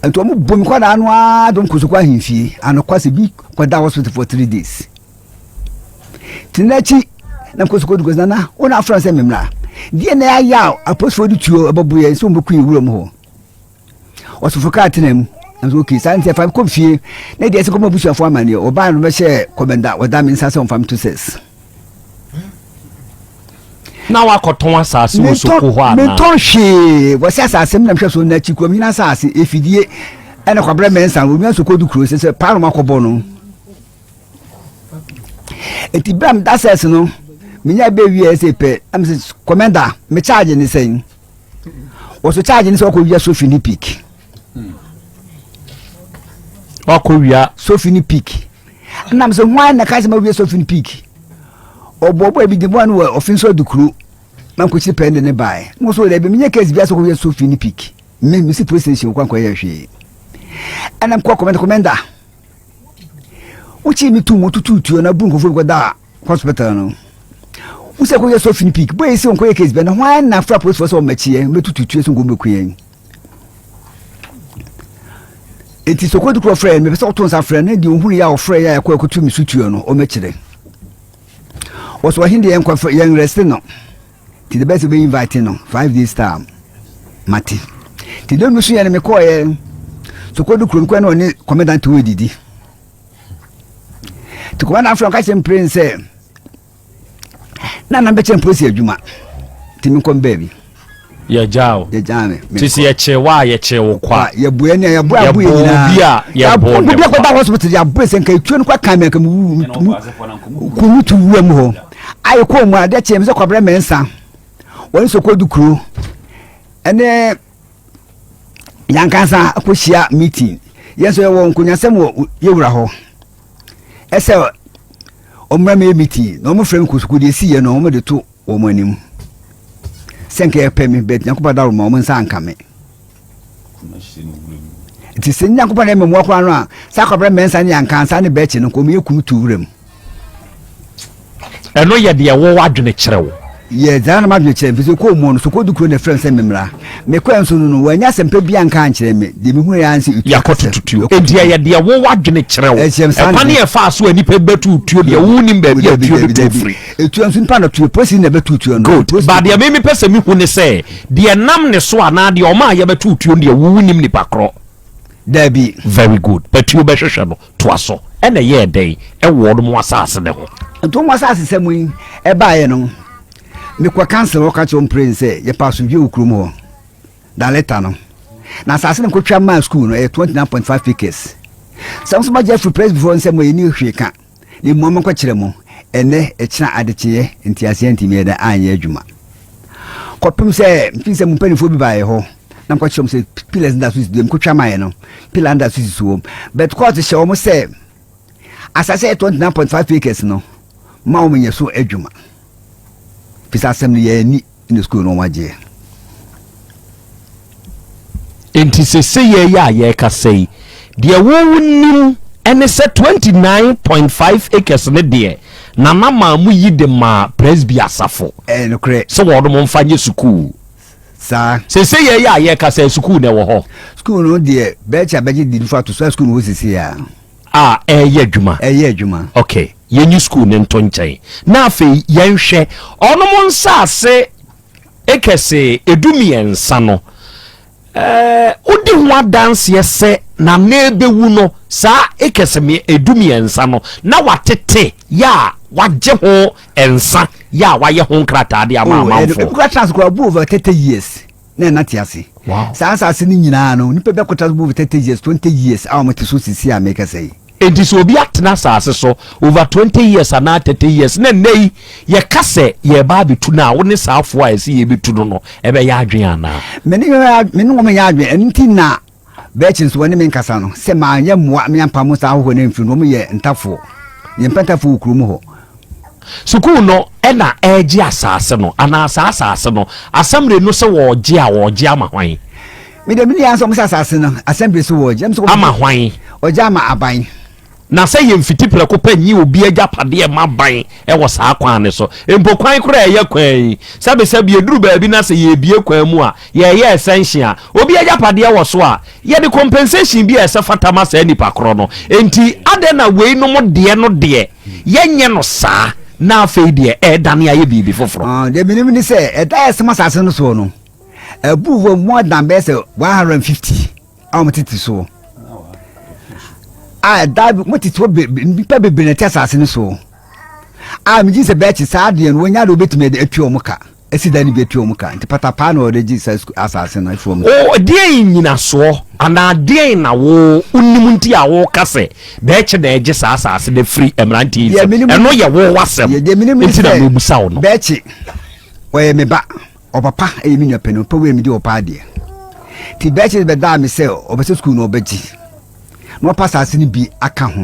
Nti wɔn bɔ me kɔdaa no ara dɔm kɔ so kɔ ahemfie anokwa sɛ bi kɔda hospital for 3 days. Nti n'akyi na nkɔ so kɔdu kuro sɛ nana wo na afrɛ sɛ memra deɛ na ayɛ a apolisifoɔ de tuo ɛbɛbo yɛn sɛ wɔn bɛku yɛ wura mu hɔ. Ɔsofo kaa tena mu nso okay saa nti ɛfa kɔ fie na deɛ ɛsɛ kɔma abusuafoɔ amaneɛ. Ɔbaa no bɛhyɛ kɔmɛnda ɔda me nsa sɛ ɔmfa me to sɛs. Na wakɔtɔn asase wɔ soko hɔ anaa? Mentɔn hwee. Wɔsɛ asase m na mehwɛ so n'akyi kurom hene asase efidie ɛna kwabrɛ mɛnsa onua nso kɔdu kuro sɛ sɛ paano makɔbɔ no. Nti bere a meda sɛs no menya bɛ wie sɛ pɛ ɛm sɛ kɔmɛnda me charge ne sɛn? Wɔso charge ne sɛ ɔkɔ wia sofi ne peak. Wakɔ wia sofi ne peak. Ɛnam sɛ hwan na ka sɛ ma wia sofi ne peak? Ɔbɔbɔ ebi de bɔ no wɔ ɔfi nso adu kuro na nkɔkyiri pɛn de ne bae mo so dɛ bi menyɛ case bi asɛ kɔ wia sofi ne peak. Me mesi police station kɔ ankɔyɛ hwee. Ɛnam kɔ kɔmɛnda kɔmɛnda wokyi mi tum wotutu tuo na bu nkurɔfoɔ bi kɔda hospital no wosɛ kɔyɛ sɔfin peak bɔyɛ sɛ nkɔyɛ case bɛ na hwan na afra polisifoɔ sɛ ɔmɛkyeɛ mɛtutu tuo sɛ nkɔm bɛku yɛn. Nti sɛ ɔkɔdu korɔ frɛ mepɛ sɛ ɔto nsa frɛ no deɛ ɔhunu yɛ a ɔfrɛ yɛ a ɛkɔ ɛkɔtu me so tuo no ɔmɛkyerɛ. Wɔsɛ ɔhe deɛ yɛnkɔ yɛn rɛste no. Nti the best bɛ invite no 5 days time mate. Nti dɛ no so yɛ no mekɔɔyɛ so kɔdu kurom kɔ na ɔne commandant wɔ didi. Nti commandant frɛ ɔka kyerɛ mpere sɛ na nam bɛkyerɛ mpolisi adwuma nti menkɔ mbaabi. Yɛgyaa wo? Yɛgyaa me. Nti sɛ yɛkyee wo a yɛkyee wo kwa? Yɛboɛ ne yɛboɛ abo yɛ nyinaa. Yɛbɔ obi a yɛbɔ ne kwa. Obi akɔda hospital yɛaboɛ sɛ nka etuo no kɔ kan me nka mewu kunu tu wura mu hɔ. Ayɛ kɔɔ mu a adeɛ kyeɛ me sɛ kɔbrɛ mɛnsa wɔne sɛ kɔdu kuro ɛne yankansa akɔhyia meeting. Yɛn nso yɛwɔ nkonyasɛm wɔ yɛwura hɔ ɛsɛ ɔmmra mɛyɛ meeting na ɔmo frɛ me kɔ sukuu deɛ ɛsi yɛ no ɔmo de to wɔn anim sɛ nka yɛpɛ me bɛt Nyankopɔn daworo ma wɔn nsa anka me. Nti sɛ Nyankopɔn na ɛmɛ koraa no a saa akɔbrɛ mɛnsa ne yankansa ne bɛkye no nkɔm yɛ kum tu wura mu. Ɛno yɛ deɛ wɔwɔ adwene kyerɛ wo. Yɛ dza na m'adwen kyerɛ me, efisɛ kɔɔ mu no, sokɔdu kuro na ɛfrɛ me sɛ memmra. Mekɔɛ nso no no, wɔannya asɛmpa biara anka ankyerɛ me. Deɛ mehunuiɛ ara ne sɛ etuo Yɛakɔto akasɛm. tutuo. Enti ɛyɛ deɛ wo w'adwene kyerɛ wo. Ɛkyerɛ me saa na Ɛkwan a ɛfaa so a nnipa bɛtoo tuo deɛ wonnim baabi a Dabi, tuo no dabi, too dabi. firi. Etuo nso nipa na tuo, polisini na ɛbɛtoo tuo no. Good. Polisini But deɛ me mepɛ sɛ mehu ne sɛ, deɛ ɛnam ne so anaa deɛ ɔmaa yɛbɛtoo tuo no deɛ wo wonnim nipa korɔ. Dabi. Very good. Patuo bɛhwehwɛ no. Toa so. Ɛna ɛyɛɛ dɛn wɔ wɔn asase no ho? Nti wɔn asase sɛm yi ɛbaeɛ no, mekɔ council hɔ ka kyerɛ wɔn pren sɛ yɛpɛ asomdwoeɛ wɔ kurom hɔ. Da leta no. Na asase no nkotwa maa school no ɛyɛ 29.5 acres. Sɛ nso magye afiri presbyfoɔ nsam a yɛnni hwee ka. Na mmom monkɔkyerɛ mo, ɛnnɛ, ɛkyena, adekyeeɛ, nteaseɛ antumi ɛdɛn anyɛ adwuma. Kɔpem sɛ, mfii sɛ mo mpanimfoɔ bi baeɛ hɔ, na mekɔkyerɛ mo sɛ pillars no da so si deɛ mekɔtwa maeɛ no, pillar no da so si soɔ. But court hyɛ wɔn sɛ, asase a ɛyɛ 29.5 acres no, ma wɔn nyɛ so adwuma. Fi sɛ asɛm no yɛ ani. ne sukuu no wɔagyeɛ. Enti sesei yi a yɛrekasa yi, deɛ wonim ne sɛ 29.5 acres no deɛ, Nana maa mo yi de maa Presby asafo. Ɛyɛ nokorɛ. Sɛ wɔnom mfa nyɛ sukuu. Saa. Sesei yi a yɛrekasa yi, sukuu no ɛwɔ hɔ? Sukuu no deɛ, Bɛɛkye abɛgye di nfa to so a sukuu no wɔ sesei a. A ɛreyɛ adwuma. Ɛreyɛ adwuma. Ok, yɛnyi sukuu no nto nkyɛn na afei yɛnhwɛ ɔnom nsaase acres 13 no. Ɛɛ, wodi ho adanseɛ sɛ Nana rebɛwu no, saa acres 13 no, na watete yɛ a wagye ho nsa yɛ a wayɛ ho nkrataa de ama Oh, ɛno, amanfoɔ. ebi koraa tena ase koraa, obu over 30 years. na ɛna te ase. Saa asase no nyinaa no, nnipa bi akɔtra so over 30 years, 20 years a wɔte so sisi a mekasa yi. Enti sɛ obi atena asase so over 20 years anaa 30 years na nnɛ yi yɛka sɛ yɛreba abɛtu no a, wo ne saa afoɔ a ɛsɛ yɛbɛtu no no ɛbɛyɛ adwene anaa? Me ne wɔn nyɛ adwene, ɛno nti na Bɛkye nso wɔne me nkasa no, sɛ manyɛ mmoa me ampamo saa ahɔhoɔ no amfiri no, wɔn yɛ ntafoɔ. Yɛmpɛ ntafoɔ wɔ kurom hɔ. Sukuu no na ɛregye asaase no anaa saa asaase no, assembly no sɛ wɔregye a wɔregye ama hwan? Me deɛ me nua sɛ wɔn sɛ asaase no, assembly so wɔregye. Ama hwan? Wɔgye ama aban. Na sɛ yɛmfiti prɛko pɛ nyi obi agyapadeɛ mma ban wɔ saa kwan no so. Mpo kwan koraa a ɛyɛ kwan yi, sɛbesɛbe ɛduru baabi na sɛ yɛrebue kwan mu a, yɛreyɛ extension a, obi agyapadeɛ wɔ so a, yɛde compensation bi a ɛsɛ fata ma saa nipa korɔ no. Enti adɛn na weinom deɛ no deɛ yɛnyɛ no saa na afei deɛ ɛredane ayɛ biribi foforɔ? Deɛ menim ne sɛ, ɛda a yɛsem asase no soɔ no, abu wɔ more than bɛyɛ sɛ 150. a wɔtete soɔ a ɛda wɔtete hɔ be nnipa bebree na ɛte asase no soɔ a megye sɛ bɛɛkye saa adeɛ no wɔnya de wɔbɛtumi de atua wɔn ka asi dan no bi atua wɔn ka nti patapaa na wɔde gye saa asase no afiri wɔn. O deɛn nyinasoɔ anaa deɛn na wo wonim nti a woka sɛ bɛɛkye na ɛgye saa asase no afiri mmeranteɛ yi nsam? Ɛno yɛ wo w'asɛm nti na mebusa wo no. Bɛɛkye ɔyɛ me ba. Ɔpapa yɛ me nua panin, ɔpɛ wei a medi ɔpɛ adeɛ. Nti bɛɛkye bɛdaa me sɛ ɔbɛ sɛ sukuu no ɔbɛgye na wapa asase no bi aka ho.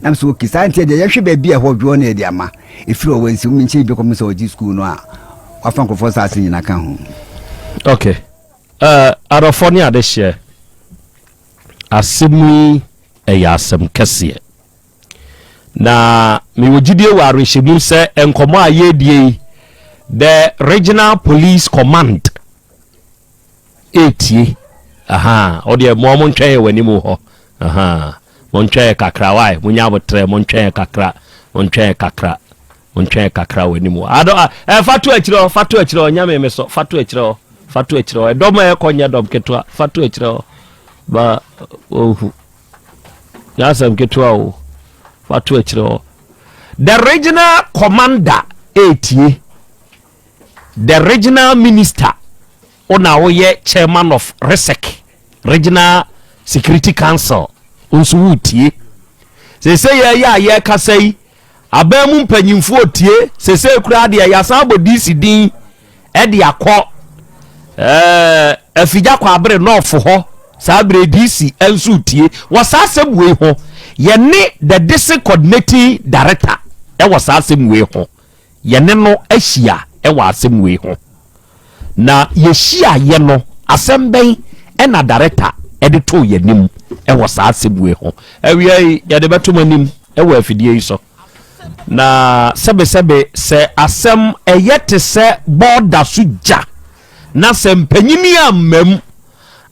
Na me sɛ okay, saa nti ɛdeɛ yɛhwɛ baabi a ɛhɔ dwoɔ na yɛde ama. Ɛfiri ɔwɔ nsi me nkyɛn bi kɔpem sɛ ɔgye sukuu no a wafa nkurɔfoɔ asase nyina ka ho. Okay. Uh, adɔfoɔ ne adehyeɛ, asɛm yi ɛyɛ asɛm kɛseɛ. Na mewɔ gyidie wɔ awerɛhyɛmu sɛ nkɔmmɔ a yɛredie yi, the regional police command ɛretie. Aha, ɔdeɛ mo ɔmo ntwɛn yɛ wɔ anim hɔ. Aha, mo ntwɛn yɛ kakra, wae, mo nya abotrɛ, mo ntwɛn yɛ kakra, mo ntwɛn yɛ kakra, mo ntwɛn yɛ kakra wɔ anim hɔ. Adɔ, ɛ, fa to akyire hɔ, fa to akyire hɔ, nyame me so, fa to akyire hɔ, fa to akyire hɔ. Ɛdɔm a ɛkɔ nyɛ dɔm ketewa, fa to akyire hɔ. Ba, ohu. Nyɛ asɛm ketewa o. Fa to akyire hɔ. The regional commander etie. The regional minister wo na woyɛ chairman of RESEC, Regional Security Council, nso wotie. Sese yɛyɛ a yɛkasa yi, Aban mu mpanyimfoɔ tie. Sesei koraa deɛ yɛasan abɔ DC din de akɔ ɛɛ Afigya Kwabere Nɔɔfo hɔ. Saa berɛ DC nso tie. Wɔ saa asɛm wei ho, yɛne the district coordinating director wɔ saa asɛm wei ho. Yɛne no ahyia wɔ asɛm wei ho. Na yɛhyiaeɛ no, asɛm bɛn na darekta de too yɛn anim wɔ saa asɛm wei ho? Awia yi, yɛde bɛto mo anim wɔ afidie yi so. Na sɛbesɛbe sɛ asɛm ɛyɛ te sɛ bɔɔda so gya na sɛ mpanyini amma mu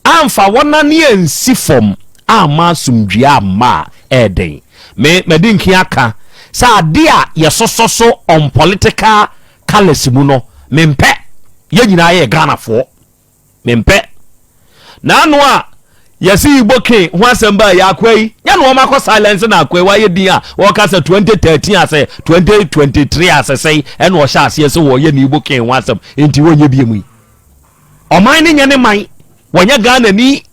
amfa wɔn ani ansi fam amma asomdwie amma a, ɛyɛ den. Me, madi nkin aka sɛ ade a yɛsosɔ so on political colours mu no, mempɛ. Yɛn nyinaa yɛ Ghanafoɔ. Mempɛ. N'ano a yɛse Igbo king ho asɛm baa yi, akoa yi, nyɛ na wɔn akɔ silence na akoa yi wayɛ din a wɔka sɛ 2013 asɛ 2023 asɛ sɛn ɛna ɔhyɛ aseɛ sɛ wɔyɛ ne Igbo king ho asɛm nti wɔnyɛ bie mu yi. Ɔman no nyɛ ne man, wɔnyɛ Ghanani,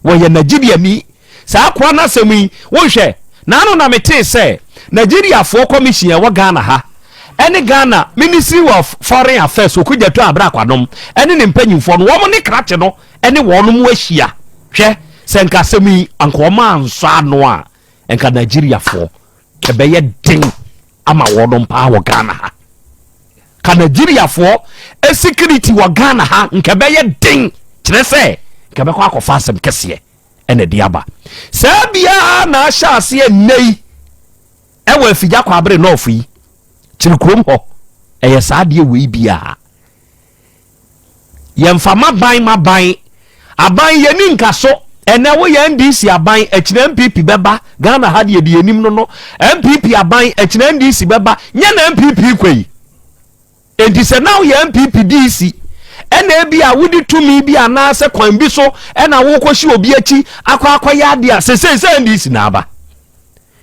wɔyɛ Nigeriani. Saa akoa no asɛm yi, wonhwɛ, naano na metee sɛ Nigeriafoɔ commission a ɛwɔ Ghana ha ɛne Ghana Ministry of Foreign Affairs Okudzeto Abrah-Kwadom ɛne ne mpanyinfoɔ no, wɔn ne krakye no ɛne wɔnom ahyia. Hwɛ, sɛ nka asɛm yi anka wɔn ansɔ ano a, nka Nigeriafoɔ ɛbɛyɛ den ama wɔnom paa wɔ Ghana ha. Ka Nigeriafoɔ security wɔ Ghana ha nka ɛbɛyɛ den, kyerɛ sɛ nka ɛbɛkɔ akɔfa asɛm kɛseɛ ɛna ɛde aba. Saa biara na ahyɛ aseɛ nnɛ yi ɛwɔ Afigya Kwabere North yi, kyere kurom hɔ, ɛyɛ saa adeɛ wei biara. Yɛmfa maban maban aban yɛni nka so ɛnɛ woyɛ NDC aban akyina NPP bɛba Ghana ha deɛ deɛ anim no no NPP aban akyina NDC bɛba nyɛ na NPP kɔ yi enti sɛ na woyɛ NPP DC ɛna ebi a wode tumi bi anaasɛ kwan bi so ɛna wokɔhyɛ obi akyi akɔ akɔyɛ adeɛ a sesei sɛ NDC na aba.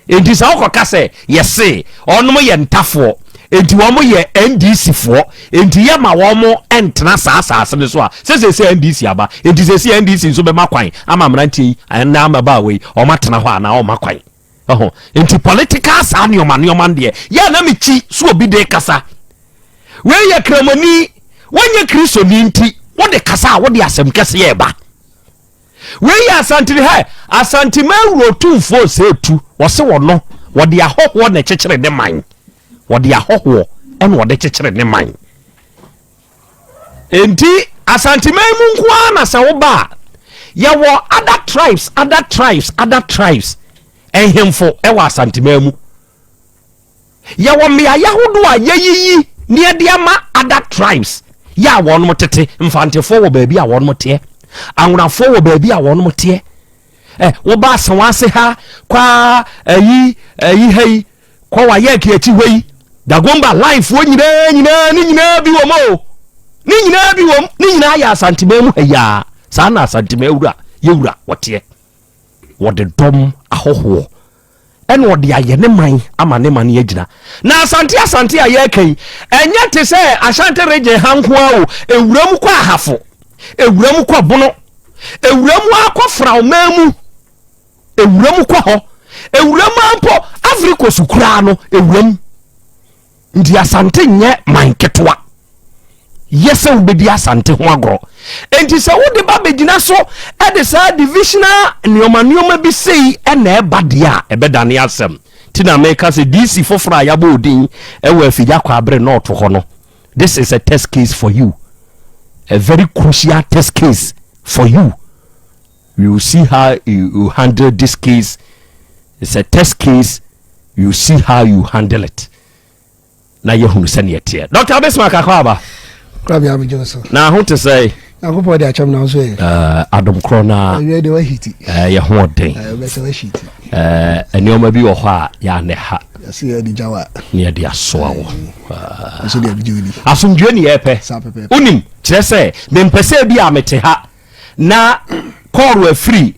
Enti sɛ wokɔka sɛ yɛse wɔnom yɛ ntafoɔ, enti wɔn yɛ NDC foɔ, enti yɛma wɔn ntena saa asaase no so a, sɛ seesei NDC aba, enti seesei NDC nso bɛma kwan ama mmeranteɛ yi anaa mmabaawa yi wɔn atena hɔ anaa wɔmma kwan. Ɛho. Enti political saa nneɛma nneɛma no deɛ, yɛ a na mekyi so obi de kasa. Wei yɛ Kramoni, wonyɛ Kristoni nti wode kasa a wode asɛm kɛseɛ ɛba. Wei yɛ Asantene hɛ, Asanteman wura otumfoɔ Osei Tu, ɔse ɔno, wɔde ahɔhoɔ na ɛkyekyere ne man. Wɔde ahɔhoɔ ɛna ɔde kyekyere ne man. Enti Asanteman mu nko ara na sɛ woba a, yɛwɔ other tribes, other tribes, other tribes, nhemfo ɛwɔ Asanteman mu. Yɛwɔ mmeaeɛ ahodoɔ a yɛyiyi na yɛde ama other tribes yɛ a wɔnom tete. Mfantefoɔ wɔ baabi a wɔnom teɛ. Anwonafoɔ wɔ baabi a wɔnom teɛ. Ɛ woba Asawase ha kɔ ayi ayi ha yi kɔ Wayɛk akyi hɔ yi Dagomba linefoɔ nyinaa nyinaa ne nyinaa bi wɔm o. Ne nyinaa bi wɔm. Ne nyinaa yɛ Asanteman mu ha yi ara. Saa na Asanteman wura yɛwura wɔteɛ. Wɔde dɔm ahɔhoɔ ɛna ɔde ayɛ ne man ama ne man agyina. Na Asante Asante a yɛreka yi, ɛnyɛ te sɛ Ashanti region ha nko ara o, ewura mu kɔ Ahafo, ewura mu kɔ Bono, ewura mu akɔ Frauman mu, ewura mu kɔ hɔ, ewura mu mpo Ivory Coast koraa no, ewura mu. Nti Asante nyɛ man ketewa. Yɛ sɛ wobɛdi Asante ho agorɔ. Nti sɛ wode ba bɛgyina so de saa divisional nneɛma nneɛma bi sei na ɛba deɛ a, ɛbɛdane asɛm. Nti na meka sɛ DC foforɔ a yɛabɔ odin wɔ Afigya Kwaabere North hɔ no, this is a test case for you. A very crucial test case for you. We will see how you, you handle this case. It's a test case. You see how you handle it. Na yɛhunu sɛdeɛ ɛteɛ. Dr. Bismarck akɔ aba. Krabea megye wo so. Na ho te sɛ. Nyankopɔn de akyɛm na nso yɛ. Eh, adom korɔ na. Ɛwiɛ de wahiti. Eh, yɛ ho ɔden. Eh, bɛsɛ wahiti. Eh, nneɛma bi wɔ hɔ a yɛ anɛ ha. Yɛsɛ yɛ de gyawa. Ne yɛde asoa wɔ. Nso de abigye wodi. Asomdwoe ne yɛpɛ. Saa pɛpɛɛpɛ. Wonim, kyerɛ sɛ mempɛ sɛ bi a mete ha na kɔɔro afiri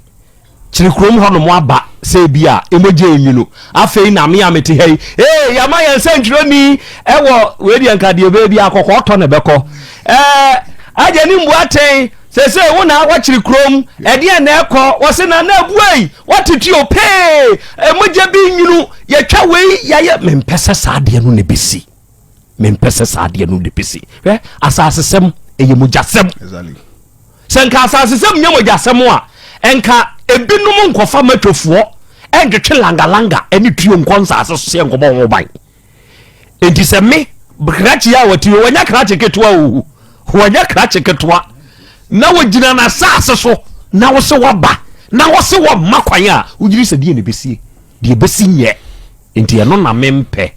kyere kurom hɔnom aba sɛ ebi a emogya enwunu afei na me a mete ha yi ee yɛama yɛn nsɛntwerɛni ɛwɔ wei deɛ nka deɛ bɛyɛ bi akɔkɔɔ tɔ na ɛbɛkɔ ɛɛ agya ne mbu aten sese wo na akɔkyere kurom ɛdeɛ na ɛkɔ wɔse na na abuai wɔtete o pee emogya bi nwunu yɛtwa wei yɛayɛ mempɛ sɛ saa adeɛ no na ɛbɛsi mempɛ sɛ saa adeɛ no de bɛsi hwɛ asasesɛm ɛyɛ mogyasɛm sɛ nka asasesɛm nyɛ mogyasɛm a nka ebinom nkɔfa matwofoɔ ɛntwetwe langalanga ɛne tuo nkɔ nsase so sɛ nkɔbɔ ho ban enti sɛ me krakye a wɔte wɔnyɛ krakye ketewa owu wɔnyɛ krakye ketewa na wɔgyina n'asase so na wɔsɛ wɔba na wɔsɛ wɔmma kwan a wogyiri sɛ deɛ na ɛbɛsie deɛ ɛbɛsi nyɛ. Nti ɛno na mempɛ,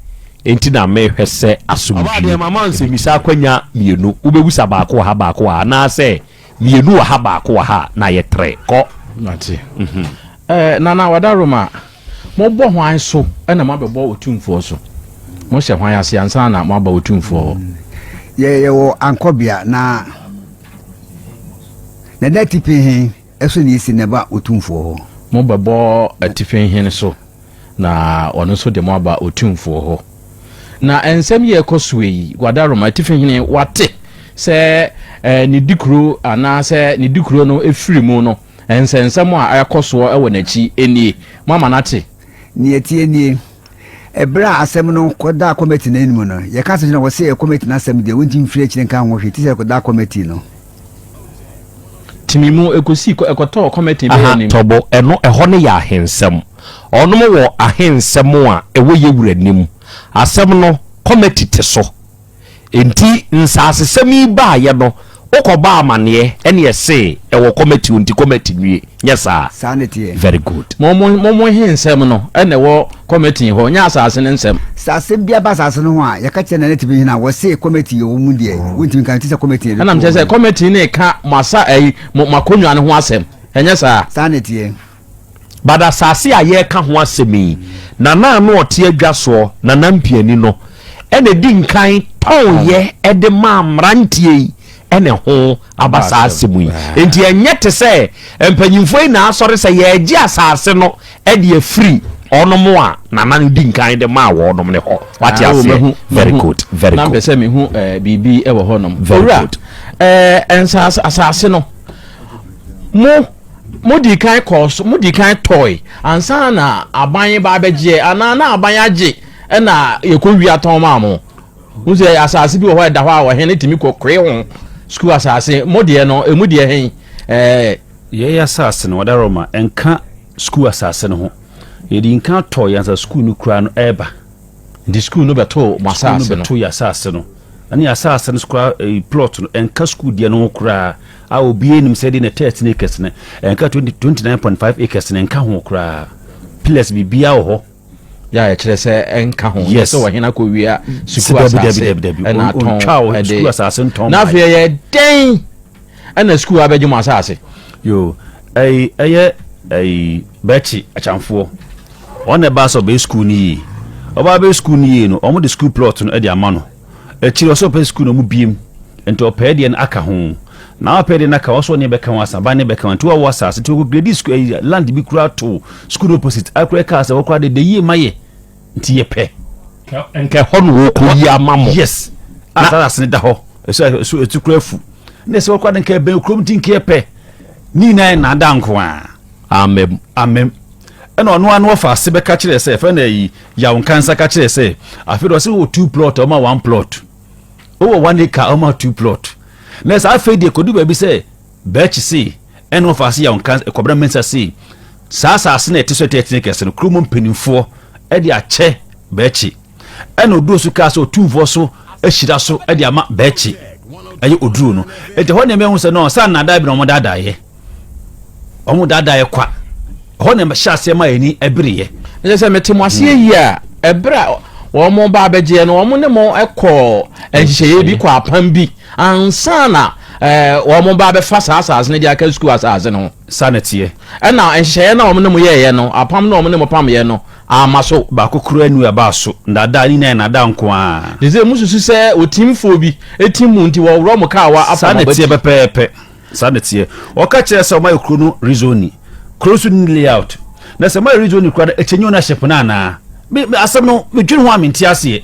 enti na mehwɛ sɛ asomdwie. Ɔbaa deɛ mama nsɛmmisa akwanya mienu, wobɛbusa baako wɔ ha baako wɔ ha, anaasɛ mienu wɔ ha baako wɔ ha a, na ayɛ trɛ. Kɔ. Mate. Eh, Nana Wadaroma, mobɔ hwan so na moabɛbɔ Otumfoɔ so? Mohyɛ hwan ase ansa na moaba Otumfoɔ hɔ? Yɛ yɛwɔ Ankɔbea na na da atifi he so na yɛsi na ɛba Otumfoɔ hɔ. Mobɛbɔ atifi he so na ɔno nso de mo aba Otumfoɔ hɔ. Na nsɛm yi a ɛkɔ soɔ yi, Guadaroma, atifi hene, wate sɛ ne dikuro anaasɛ ne dikuro no firi mu no, nsɛnsɛm a ɛkɔ soɔ wɔ n'akyi nie. Moama no ate? Nea ɛteɛ nie, Ɛberɛ a asɛm no kɔdaa kɔmɛti no anim no, yɛka asɛm kyerɛ no a, wɔse ɛyɛ kɔmɛti no asɛm deɛ, wɔntumi mfiri akyire nka ho hwee, te sɛ ɛkɔdaa kɔmɛti no. Tumi mu, ɛkɔsii, ɛkɔtɔɔ kɔmɛti bɛyɛ Aha, anim. Tɔbo, ɛno, ɛhɔ no yɛ ahensɛm. Ɔnom wɔ ahensɛm a ɛwɔ yɛ wura nim. Asɛm no, kɔmɛti te so. Enti nsaasesɛm yi baeɛ no, wokɔbɔɔ amaneɛ ɛne ɛse ɛwɔ kɔmɛti o, nti kɔmɛti nwie, nyɛ saa? Saa na ɛteɛ. Very good. Mo mo mo mo he nsɛm no na ɛwɔ kɔmɛti hɔ, nyɛ asaase no nsɛm. Sɛ asɛm biara ba asaase no ho a, yɛka kyerɛ Nana Tibihene a, wɔse kɔmɛti wɔ mu deɛ, wontumi nka no, te sɛ kɔmɛti na yɛde Ɛna to mekyerɛ wɔn sɛ anim. kɔmɛti no reka mo asa ayi mo mo akonnwa no ho asɛm, ɛnyɛ saa? Saa na ɛteɛ. But asase a yɛreka ho asɛm yi, Nana a na ɔte adwa soɔ, Nana Mpiani no, ɛna ɛdi nkan tɔnyɛ de maa mmeranteɛ yi ɛna ɛho aba saa asɛm yi. Enti ɛnyɛ te sɛ mpanyinfoɔ yi na asɔre sɛ yɛregye asase no de afiri ɔnom a Nana no di nkan de maa wɔnom no hɔ. Wate Ah, oh, aseɛ? mahu, Very mahu. good, very Na mpɛ good. sɛ mehu eh, biribi wɔ hɔnom. Very Owura, good. eh, nsase, asase no, mo mo di kan kɔɔ so, mo di kan tɔe ansa na aban ba abɛgyeɛ anaa na aban agye ɛna yɛkɔ wia tɔn maa mo. Mo sɛ asase bi wɔ hɔ ɛda hɔ a ɔhene tumi kɔ koe ho sukuu asase mo deɛ no emu deɛ hen ɛɛ. Yɛyɛ asase no ɔdaroma ɛnka sukuu asase no ho yɛdi nka tɔ yɛn ansa sukuu no kura no ɛɛba. Nti sukuu no bɛtoo mo asase no. Sukuu no bɛtoo yɛn asase no. Ɛne yɛn asase no koraa eh, plot no ɛnka sukuu deɛ no ho koraa a obiara nim sɛ deɛ na 13 acres no ɛnka 20 29.5 acres no ɛnka ho koraa. Pillars biribiara wɔ hɔ. Yɛ a ɛkyerɛ sɛ ɛnka ho. Yes. Sɛ ɔhene akɔwia sukuu Dabi, asase dabi, dabi, dabi. ɛna atɔn Ɔntwa wɔ ɛde. sukuu asase ntɔn Na maa afei ɛyɛ dɛn ɛna sukuu abɛgye mo asase? Yo, ɛyi ɛyɛ ɛyi bɛkye akyamfoɔ. Wɔn na ɛbaa sɛ ɔbɛyɛ sukuu no yie. Ɔbaa bɛyɛ sukuu no yie no, wɔn de sukuu plot no de ama no. Akyire ɔsɛ ɔpɛ sukuu no ɔmo biem. Nti ɔpɛɛ deɛ no aka ho. Na ɔpɛɛ deɛ no aka ho, ɔsɛ ɔne bɛka ho asa, aban ne bɛka ho. Nti wɔwɔ asase, nti wɔkɔ grade sukuu ɛyi land bi koraa to sukuu no opposite. Akora ɛkaa sɛ wɔkora de de yie ma yɛ. Nti yɛpɛ. Nka ɛhɔ na wɔkɔ yi ama mo. Yes. Asa asase no da hɔ. Ɛso ɛso ɛtu kura afu. Na ɛsɛ wɔkora de nka ɛbɛn kurom nti nka yɛpɛ. Ne nyinaa yɛ naadaa nko ara. Amem. Amem. Ɛna ɔno ano ɔfa ase bɛka kyerɛ sɛ ɛfɛ na ayi yaw nkansa ka kyerɛ sɛ afei de ɔsɛ wɔ two plot ɔma one plot wowɔ one acre ɔma two plot na sɛ afei deɛ kɔdu baabi sɛ bɛɛkyi se ɛna ɔfa ase yaw nkansa kɔbena mɛnsa se saa asase na ɛte so ɛte ɛtene kɛse no kurom mpanimfoɔ ɛde akyɛ bɛɛkyi ɛna oduro so kaa sɛ otumfoɔ so ahyira so ɛde ama bɛɛkyi ɛyɛ oduro no ɛnti hɔ nneɛma ɛho sɛ no saa nnaadaa bi na wɔn daadaeɛ Wɔn daadaa yɛ kwa. Ɛhɔ na ɛhyɛ aseɛ ma yɛn ani bereeɛ. Ɛkyɛ sɛ mete mo aseɛ yie a, ɛberɛ a wɔn ba abɛgyeɛ no, wɔn ne mo kɔɔ nhyehyɛeɛ bi, kɔɔ apam bi ansa na wɔn ba abɛfa saa asase no de aka sukuu asase no ho. Saa na ɛteɛ. Ɛna nhyehyɛeɛ no a wɔn ne mo yɛeɛ no, apam no a wɔn ne mo pameeɛ no, amma so. Baako koraa nni hɔ a ɛbaa so. Nnaadaa, ne nyinaa yɛ nnaadaa nko ara. Te sɛ mosusu sɛ otimfoɔ bi tim mo nti wɔworɔ mo kawa afa Saa mo na ɛteɛ abati. pɛpɛɛpɛ. Saa na ɛteɛ. Wɔka kyerɛɛ sɛ wɔayɛ kuro no rezoni. Kuro nso nni layout. Na sɛ moayɛ rezoni koraa no, ɛkyɛnyi ownership no anaa? Me, me, asɛm no, medwene ho a mente aseɛ.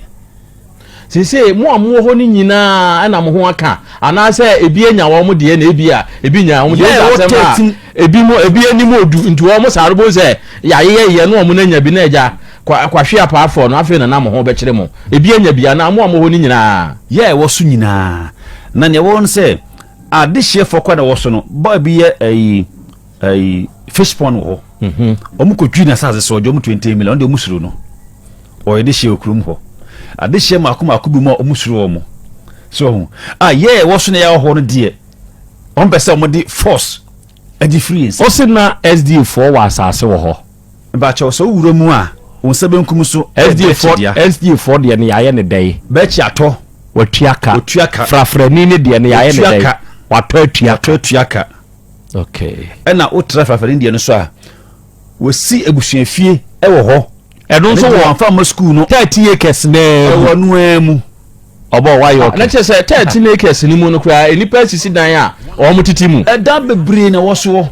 Seesei mo a mowɔ hɔ no nyinaa na mo ho aka, anaasɛ ebi anya wɔn deɛ na ebi a ebi nyaa wɔn deɛ? Yɛ Wohu ɛwɔ asɛm a 13. ebi mo ebi anim odu nti wɔn saa no bohu sɛ yɛayeyɛ yɛ no wɔn anya bi na agya kwa kwahwe apaafoɔ no afei na na mo ho bɛkyere mo. Ebi anya bi anaa mo a mowɔ hɔ no nyinaa? Yɛ ɛwɔ so nyinaa. Na nea ɛwɔ hɔ no sɛ, Adehyeɛ fɔ kwan a ɛwɔ so no, baa bi yɛ ɛyi ɛyi fish pond wɔ hɔ. Mhm. Wɔn kɔ twi n'asase so ɔgye wɔn 20 million, ɔno deɛ wɔn suro no. Ɔyɛ dehyeɛ wɔ kurom hɔ. Adehyeɛ mako mako bi mu a wɔn suro wɔn. So ho a yɛ ɛwɔ so na yɛ wɔ hɔ no deɛ, wɔn pɛ sɛ wɔn de force ɛde firi yɛn nsa. Ɔsi na SDA foɔ wɔ asase wɔ hɔ. Mpakyɛw sɛ wowura mu a. Wo nsa benkum so yɛ SDA Bɛkye foɔ dea. SDA foɔ deɛ no yɛayɛ ne dɛn? Bɛkye atɔ. Watua ka. Watua ka. Frafrani no deɛ no yɛayɛ ne Watua dɛn? ka. Watɔ atua ka. Watɔ atua ka. Okay. Ɛna wotra frafrani deɛ no so a, wɔsi abusuafie wɔ hɔ. Ɛno nso Ɛno deɛ wɔ wɔamfa amma sukuu no. 30 acres naa mu. Ɛwɔ no ara mu. Ɔbɔ wayɛ Ah, okay. na kyerɛ sɛ 13 acres no mu no koraa nnipa asisi dan a wɔn tete mu. Ɛdan bebree na ɛwɔ soɔ.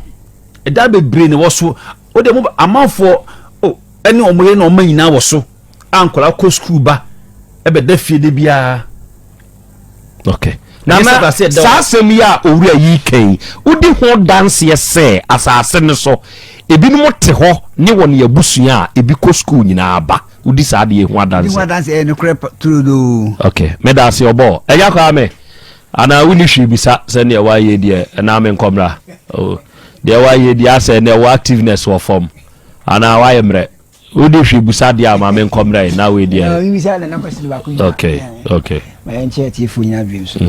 Ɛdan bebree na ɛwɔ so. Wo deɛ mo amanfoɔ oh, ɛne wɔn yere ne wɔn mma nyinaa wɔ so a nkwadaa kɔ sukuu ba ɛbɛda fie da biara. Okay. Ɛnyɛ Nana, sɛ asase ɛda hɔ. saa asɛm yi a owura yi ka yi, wodi ho danseɛ sɛ asase no so ebinom te hɔ ne wɔn abusua a ebi kɔ sukuu nyinaa ba. Wodi saa adeɛ yi ho Di ho adanseɛ? adanseɛ ɛyɛ nokorɛ turodoo. Okay, meda ase ɔbɔ. Ɛgya Kwame, anaa wonni hwee bisa sɛdeɛ woayɛ deɛ ɛnaa menkɔ mmra. Oh, deɛ woayɛ deɛ asɛ ɛnɛ wo activeness wɔ fam anaa woayɛ mmerɛ. Wode hwee busa deɛ a ma menkɔ mmra yi na wei deɛ. Mibisa nana question baako yi. Okay, okay. Ma yɛnkyɛ atiefoɔ nyinaa bio nso.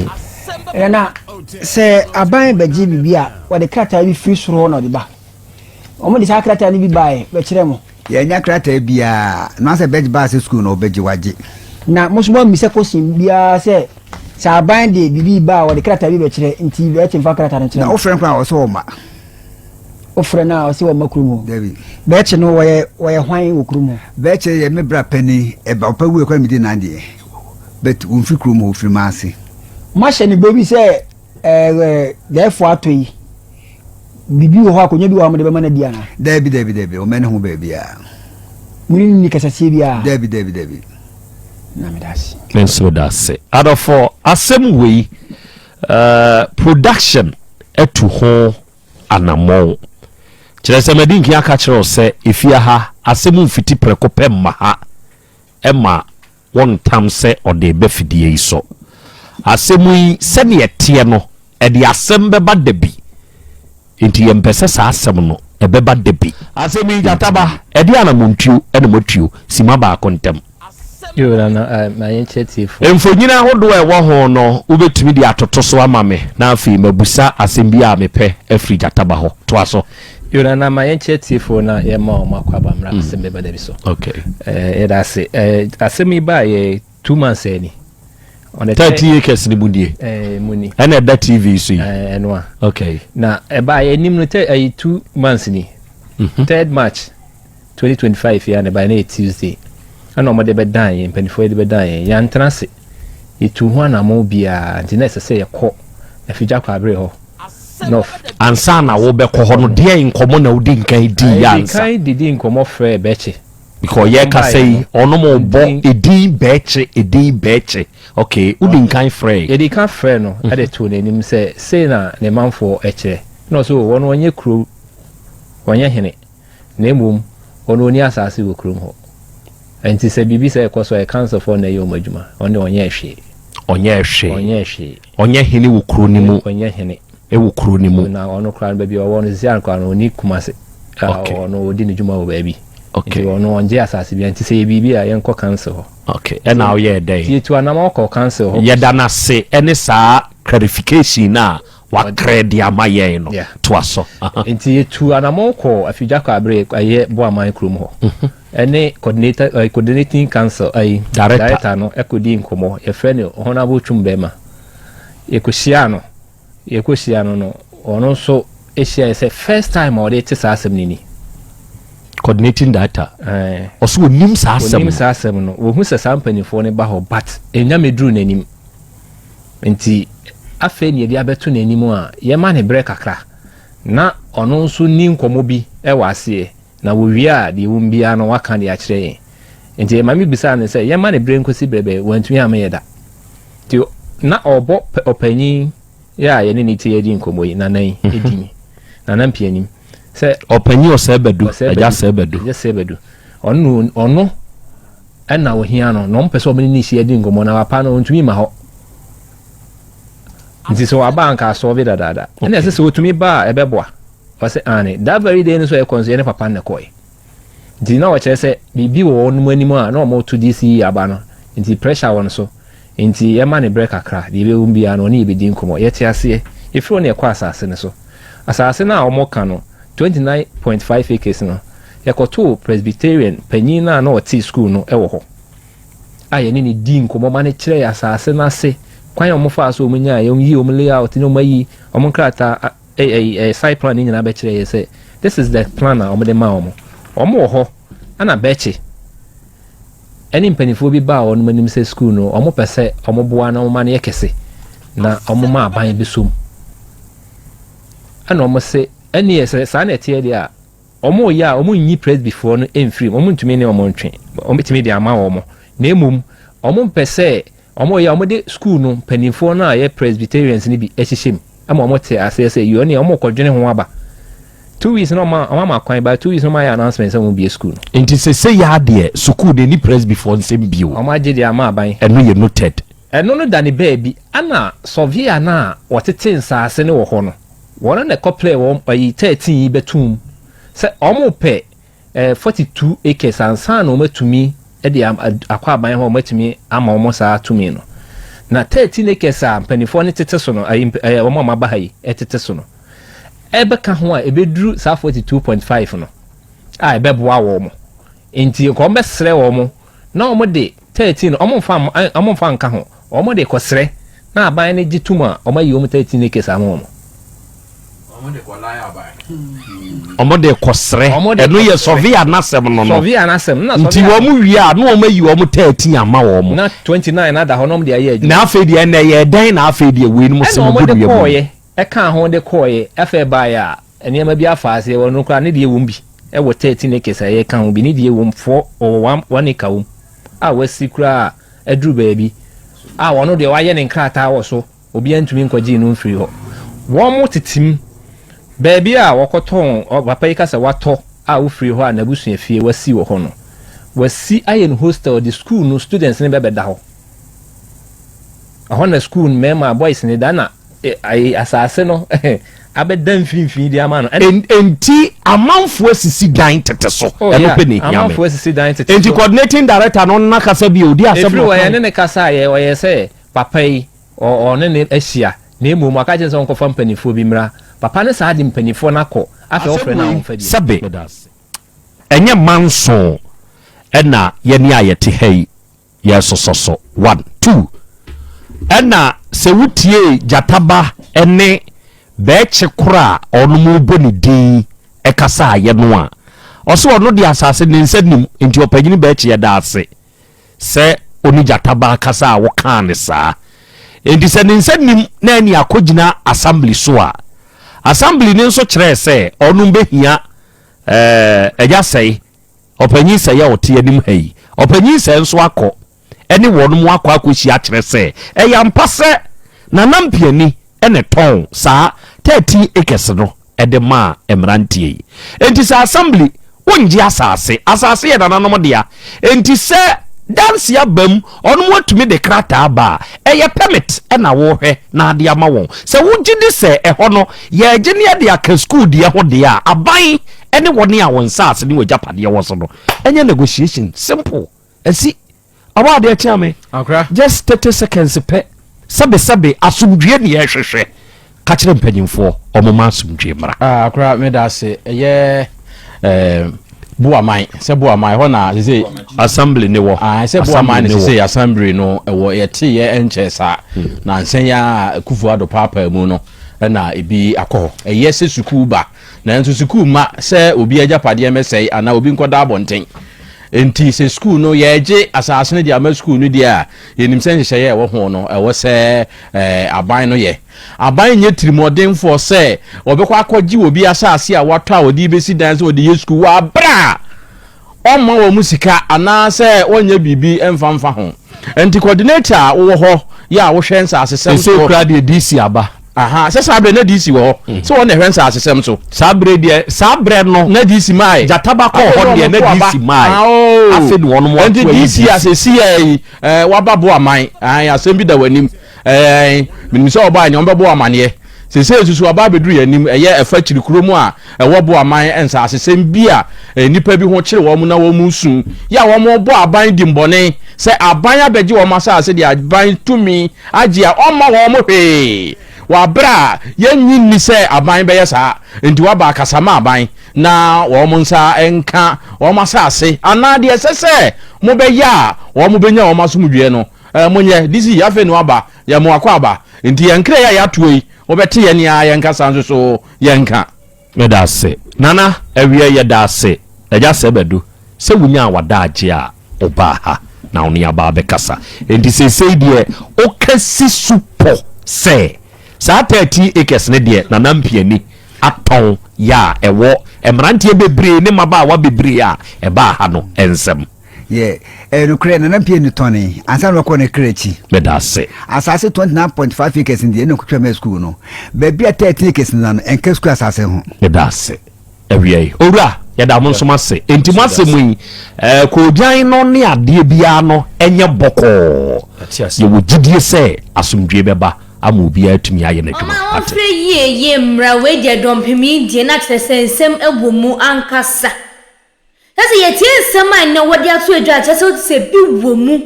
Nana, sɛ aban bɛgye biribi a, wɔde krataa bi firi soro hɔ na wɔde ba. Wɔn de saa krataa no bi baeɛ bɛkyerɛ mo. Yɛannya krataa biara. Na sɛ bɛgye baa sɛ sukuu no wɔbɛgye wagye. Na mo nso moammisa question biara sɛ, sɛ aban de biribi reba a wɔde krataa bi bɛkyerɛ nti bɛɛkye mfa krataa no nkyerɛ mo. Na wofrɛ no koraa a ɔsɛ ɔmma. Wofrɛ no a ɔsɛ ɔmma kurom hɔ. Dabi. Bɛɛkye no wɔyɛ wɔyɛ hwan wɔ kurom hɔ? Bɛɛkye yɛ me bra panin. Ɛba ɔpa wuiɛ koraa na medi n'adeɛ. But ɔmfiri kurom hɔ, ɔfiri Maase. Moahyɛ no bɔ bi sɛ ɛɛ dɛɛfoɔ atɔ yi, biribi wɔ hɔ, akonnwa bi wɔ hɔ a mode bɛma no adi anaa? Dabi, dabi, dabi, ɔmmɛn ne ho baabiara. Mo ne no nni kasasie biara? Dabi, dabi, dabi. Na meda ase. Me nso meda ase. Adɔfoɔ, asɛm wei, eh, production atu ho anammɔn. Kyerɛ sɛ madi nkan aka kyerɛ wo sɛ efie ha asɛm mfiti prɛko pɛ mma ha ma wɔntam sɛ ɔde reba fidie yi so. Asɛm yi, sɛdeɛ ɛteɛ no, ɛde asɛm bɛba da bi. Enti yɛmpɛ sɛ saa asɛm no, ɛbɛba da bi. Asɛm yi, gyata ba, ɛdeɛn anammɔntuo na moatuo simma baako ntam? Yo, Nana, eh, ma yɛnkyerɛ tiefoɔ. Mfonyin ahodoɔ a ɛwɔ ho no, wobɛtumi de atoto so ama me, na afei mabusa asɛm bi a mepɛ afiri gyataba hɔ. Toa so. Yo, Nana, ma yɛnkyerɛ tiefoɔ na yɛmma wɔn akwaaba mmra asɛm bɛba da bi so. Okay. Eh, yɛda ase. Eh, asɛm yi baa yɛ 2 months ani. On the 30 acres ni mu nie. Eh, mu ni. Ɛna ɛda TV so yi. Eh, ɛno a. Okay. Na ɛbaa yɛ anim no tɛ ɛyɛ 2 months ni. 3rd March 2025 yi a na ɛbaa na yɛ Tuesday. Ɛna wɔde bɛdan yɛn, mpanimfoɔ yi de bɛdan yɛn. Yɛantena ase. Yɛtu ho anammɔn biara nti na ɛsɛ sɛ yɛkɔ Afigya Kwaabere hɔ. North. Ansa na wobɛkɔ hɔ no, deɛ nkɔmmɔ na wodi nkan dii yɛ Yɛdi ansa? kan didi nkɔmmɔ frɛɛ Bɛkye. Because yɛkasa yi, ɔnom bɔ edin Bɛkye, edin Bɛkye. Okay, wodi nkan frɛɛ. Yɛdi kan frɛɛ no ɛde too n'anim sɛ sei na ne manfoɔ kyerɛ. Na ɔsɛ o, wɔn wɔnyɛ kuro, wɔnyɛ hene, na mmom wɔn wɔnni asase wɔ kurom hɔ. Nti sɛ biribi sɛ ɛkɔ so a, ɛyɛ councilfoɔ na ɛyɛ wɔn adwuma. Ɔno deɛ ɔnyɛɛ hwee. Ɔnyɛɛ hwee. Ɔnyɛɛ hwee. Ɔnyɛ hene wɔ kuro no mu. Ɔnyɛ hene. Ɛwɔ kuro no mu. Na ɔno koraa no baabi a ɔwɔ no sisi ano koraa no ɔni Kumase. Okay. Ɔno ɔdi ne dwuma wɔ baabi. Okay. Nti ɔno ɔngye asase bi nti sɛ yɛ biribi a yɛnkɔ council hɔ. Okay. Ɛna ɔyɛɛ dɛn? Nti yɛtu anam ɔkɔ council hɔ. Yɛda no ase ɛne saa clarification no a wakrɛ de ama yɛn no. Toa so. Nti yɛtu anamɔ kɔ Afigya Kwaabere ɛyɛ Boaman kurom hɔ. Ɛne coordinator coordinating council ɛyi Director. Director no ɛkɔdi nkɔmmɔ. Yɛfrɛ no Honourable Twum Bɛrima. Yɛkɔhyia no yɛkɔhyia no no ɔno nso hyia yɛ sɛ first time a ɔde te saa asɛm no ni. Coordinating director. Ɔso onim saa asɛm no. Onim saa asɛm no. Wɔhu sɛ saa mpanimfoɔ no ba hɔ but ɛnya mɛduru n'anim. Nti afei ne yɛde abɛto n'anim a yɛma ne berɛ kakra na ɔno nso ni nkɔmmɔ bi wɔ aseɛ na wɔwie a deɛ wɔm biara no waka de akyerɛ yɛn. Nti maame bisaa no sɛ yɛma ne berɛ nkɔsi berɛ bɛyɛ wantumi amma yɛ da. Nti na ɔbɔ ɔpanyin yɛ a yɛne ne te yɛdi nkɔmmɔ yi, nana yi ɛdin nana mpianim sɛ ɔpanyin ɔsɛe bɛdu, agya sɛe bɛdu, agya sɛe bɛdu, ɔno ɔno ɛna ohia no na ɔmpɛ sɛ ɔmo ne ne hyia di nkɔmmɔ na papa no ɔntumi ma hɔ nti sɛ waba anka asɔɔbe dadaada ɛna ɛsɛ sɛ ɔtumi ba a ɛbɛboa. Ɔsɛ aane. That very day no nso ɛkɔ nso yɛne papa no na ɛkɔɛ nti na ɔkyerɛ sɛ biribi wɔ wɔn anim a na wɔn to DCE aba no nti pressure wɔ no so nti yɛma no berɛ kakra deɛ ɛbɛwɔ mu biara no ɔne yɛbɛdi nkɔmmɔ. Yɛte aseɛ. Yɛfiri hɔ na yɛkɔ asase no so. Asase no a wɔka no 29.5 acres no. Yɛkɔtoo Presbyterian panyin no a na ɔte sukuu no wɔ hɔ a yɛne no dii nkɔmmɔ ma no kyerɛɛ asase no ase kwan a wɔfaa so wɔn nyaeɛ, wɔn yii wɔn layout ne wɔn ayi wɔn nkrataa ɛ ɛ site plan ne nyinaa bɛkyerɛ yɛ sɛ this is the plan a wɔde maa wɔn. Wɔn wɔ hɔ ɛna bɛkye ɛne mpanimfoɔ bi baa wɔn anim sɛ sukuu no wɔn pɛ sɛ wɔn boa na wɔn ma no yɛ kɛse na wɔn ma aban bi som. Ɛna wɔn se ɛneɛ sɛ saa na ɛteɛ deɛ a wɔn reyɛ a wɔn nyi presbyfoɔ no mfiri mu, wɔn ntumi ne wɔn ntwe, wɔn bɛtumi de ama wɔn, na mmom wɔn mpɛ sɛ wɔn reyɛ a wɔn de sukuu no mpanimfoɔ no a yɛ Presbyterians no bi hyehyɛ mu ama wɔn te aseɛ sɛ yɔ neɛ wɔn rekɔdwene ho aba. 2 weeks na wɔn ama kwan, by 2 weeks na wɔn ayɛ announcement sɛ wɔn bie sukuu no. Nti sese yɛ adeɛ sukuu de ni presbyfoɔ nsɛm bio. Wɔn agye de ama aban. Ɛno yɛ noted. Ɛno no da ne baabi ana surveyor no a wɔtete nsaase no wɔ hɔ no, wɔn na ɛkɔplɛ wɔn ayi 13 yi bɛtum sɛ wɔn pɛ 42 acres ansa na wɔn atumi de akɔ aban hɔ, wɔn atumi ama wɔn saa tumi no. Na 13 acres a mpanimfoɔ no tete so no, ayi ɛɛ wɔn a wɔaba ha yi tete so no, ɛbɛka ho a ɛbɛduru saa 42.5 no a ɛbɛboa wɔn. Nti nka wɔn bɛsrɛ wɔn na wɔn de 13 wɔn mfa nka ho, wɔn de kɔsrɛ na aban no gye tum a wɔn ayi wɔn 13 acres ama wɔn. Ɔmo de kɔsrɛ. Ɔmo de ɛno yɛ kɔsrɛ. Surveyor n'asɛm no. Surveyor n'asɛm na nti surveyor wɔn wie a na wɔn ayi wɔn 13 ama wɔn. Na 29 ada hɔ na wɔn de ayɛ adwuma. Na afei deɛ ɛnɛ yɛ dɛn na afei deɛ wei no mo ɛna sɛ mo wɔn bɔ de dua mu. kɔɔyɛ, ɛka ho de kɔɔyɛ, afei baayɛ a nneɛma bi afa aseɛ wɔn no koraa ne deɛ wɔm bi ɛwɔ 13 acres a yɛka ho bi ne deɛ wɔm four ɔwɔ 1 acre wɔm a wasi koraa a aduru baabi a wɔn deɛ wayɛ ne nkrataa wɔ so, obiara ntumi nkɔgye no mfiri hɔ. Wɔn mo tete mu baabi a wɔkɔtɔn papa yi kasa watɔ a wofiri hɔ a n'abusua fie wasi wɔ hɔ no, wasi ayɛ no hostel de school no students ne bɛbɛda hɔ. Ɛhɔ na school mmarima boys ne da na ayi asase no abɛda mfimfini de ama no. Enti amanfoɔ asisi dan tete so. Oh, ɛno yeah. pɛ ne hia me. Amanfoɔ asisi dan tete enti so. Coordinating director no nna kasa bi odi asɛm efiri na wɔ ɔka. yɛne ne kasa a yɛ ɔyɛ sɛ papa yi ɔne ne ahyia na emu aka kyerɛ sɛ ɔnkɔfa mpanimfoɔ bi mmra. Papa ne saa de mpanimfoɔ no akɔ, afei ɔfrɛ no a ɔmfa bi. Sɛbe ɛnyɛ manso ɛna yɛne a yɛte ha yi yɛsosɔ so one two, ɛna sɛ wotie gyataba ɛne bɛɛkye koro a ɔno mu bɔ ne din ɛkasa a yɛ no a ɔsɛ ɔno de asase ne nsa nim, nti ɔpanyini bɛɛkye yɛda ase sɛ ɔne gyataba kasa a wɔkaa ne saa. Nti sɛ ne nsa nim na ɛne akɔgyina assembly so a, assembly ne nso kyerɛɛ sɛ ɔno bɛhia ɛgya sɛe ɔpanyin sɛ yɛ ɔte anim ha yi, ɔpanyin sɛ nso akɔ ɛne wɔn mu akɔ akɔhyia kyerɛ sɛ ɛyɛ ampa sɛ Nana Mpiani ɛna tɔn saa 13 acres no ɛde maa mmeranteɛ yi. Nti sɛ assembly wongye asase, asase yɛ nananom dea, nti sɛ dansi aba mu ɔno mu atumi de krataa ba a ɛyɛ permit ɛna wɔhwɛ na ade ama wɔn sɛ wogye di sɛ ɛhɔ no yɛgye ne yɛde aka school deɛ ho deɛ a aban ɛne wɔne a wɔn nsaase ne wɔn agyapadeɛ wɔ so no ɛnyɛ negotiation, simple. Ɛsi ɔwɔ adeɛ kyɛn me. Akora. Just 30 seconds pɛ. Sɛbesɛbe asomdwie ne yɛhwehwɛ, ka kyerɛ mpanyimfoɔ ɔmo ma asomdwie mmra. Ah, akora, meda ase. Ɛyɛ Boaman sɛ Boaman hɔ na sese assembly ne wɔ. Ah, sɛ Boaman ne sese assembly no ɛwɔ yɛte yɛ ɛnkyɛ saa na nsɛn yɛ a Akufo Addo paapaa mu no ɛna ebi akɔ hɔ. Ɛyɛ sɛ sukuu ba, nanso sukuu ma sɛ obi agyapadeɛ mɛsɛe anaa obi nkɔda abɔnten. Nti sɛ sukuu no yɛgye asase no de ama sukuu no deɛ a, yɛnim sɛ nhyehyɛeɛ a ɛwɔ ho no ɛwɔ sɛ aban no yɛ. Aban nyɛ tirimɔdenfoɔ sɛ wɔbɛkɔ akɔgye obi asase a watɔ a wɔde bɛsi dan sɛ wɔde yɛ sukuu wɔ aberɛ a ɔmma wɔn mu sika anaasɛ wɔnyɛ biribi mfa mfa ho. Nti coordinator a wowɔ hɔ yɛ a wohwɛ nsasesɛm so ɛsɛ kura deɛ DC aba. Aha, sɛ saa berɛ na DC wɔ hɔ sɛ wɔn na ɛhwɛ nsasesɛm so. Saa berɛ deɛ, saa berɛ no na DC maae. Gyataba kɔɔ hɔ deɛ na DC maae. Afei na wɔn nti ato ayi. DC asɛsi yɛ yi waba Boaman asɛm bi da w'anim. Menim sɛ ɔbaa nea ɔmbɛbɔ amaneɛ sese nsusu aba abɛduru yɛn anim. Ɛyɛ ɛfa kyiri kurom a ɛwɔ Boaman, nsasesɛm bi a nnipa bi ho kyere wɔn na wɔn su yɛ a wɔn bɔ aban di mbɔne sɛ aban abɛgye wɔn asase de aban tumi agye a ɔmma wɔn hwee. Wɔ aberɛ a yɛnnye nni sɛ aban bɛyɛ saa nti waba akasa ma aban na wɔn nsa nka wɔn asase anaa deɛ ɛsɛ sɛ mobɛyɛ a wɔn bɛnya wɔn asomdwoeɛ no monyɛ. DC afei na waba yɛ mo akwaaba nti yɛn kra yi a yɛatoɔ yi wobɛte yɛn a yɛnkasa nso so yɛnka. Meda ase Nana awia yɛda ase Agya Sɛbadu sɛ wonyaa w'adaagye a wobaa ha na wo ne aba abɛkasa enti seesei deɛ woka si so pɔ sɛ saa 13 acres no deɛ Nana Mpiani atɔn yɛ a ɛwɔ mmeranteɛ bebree ne mmabaawa bebree a ɛbaa ha no nsam. Yɛ, ɛyɛ nokorɛ, Nana Mpiani tɔnee ansa na ɔkɔ ne kra akyi. Meda ase. Asase 29.5 acres no deɛ ɛna ɔkɔtwa maa sukuu no. Baabi a 13 acres no da no, ɛnka sukuu asase ho. Meda ase. Awiei, Owura, yɛda mo nso mo ase. Enti mo asɛm yi, eh, koogyan no ne adeɛ biara no nyɛ bɔkɔɔ. Yɛwɔ gyidie sɛ asomdwoeɛ bɛba ama obiara atumi ayɛ n'adwuma. Ɔma Wate? wɔmfrɛ yie yie mmra wei deɛ dɔmpem yi deɛ na kyerɛ sɛ nsɛm wɔ mu ankasa. Na sɛ yɛtie nsɛm a nnɛ wɔde ato adwa a, kyerɛ sɛ wote sɛ bi wɔ mu.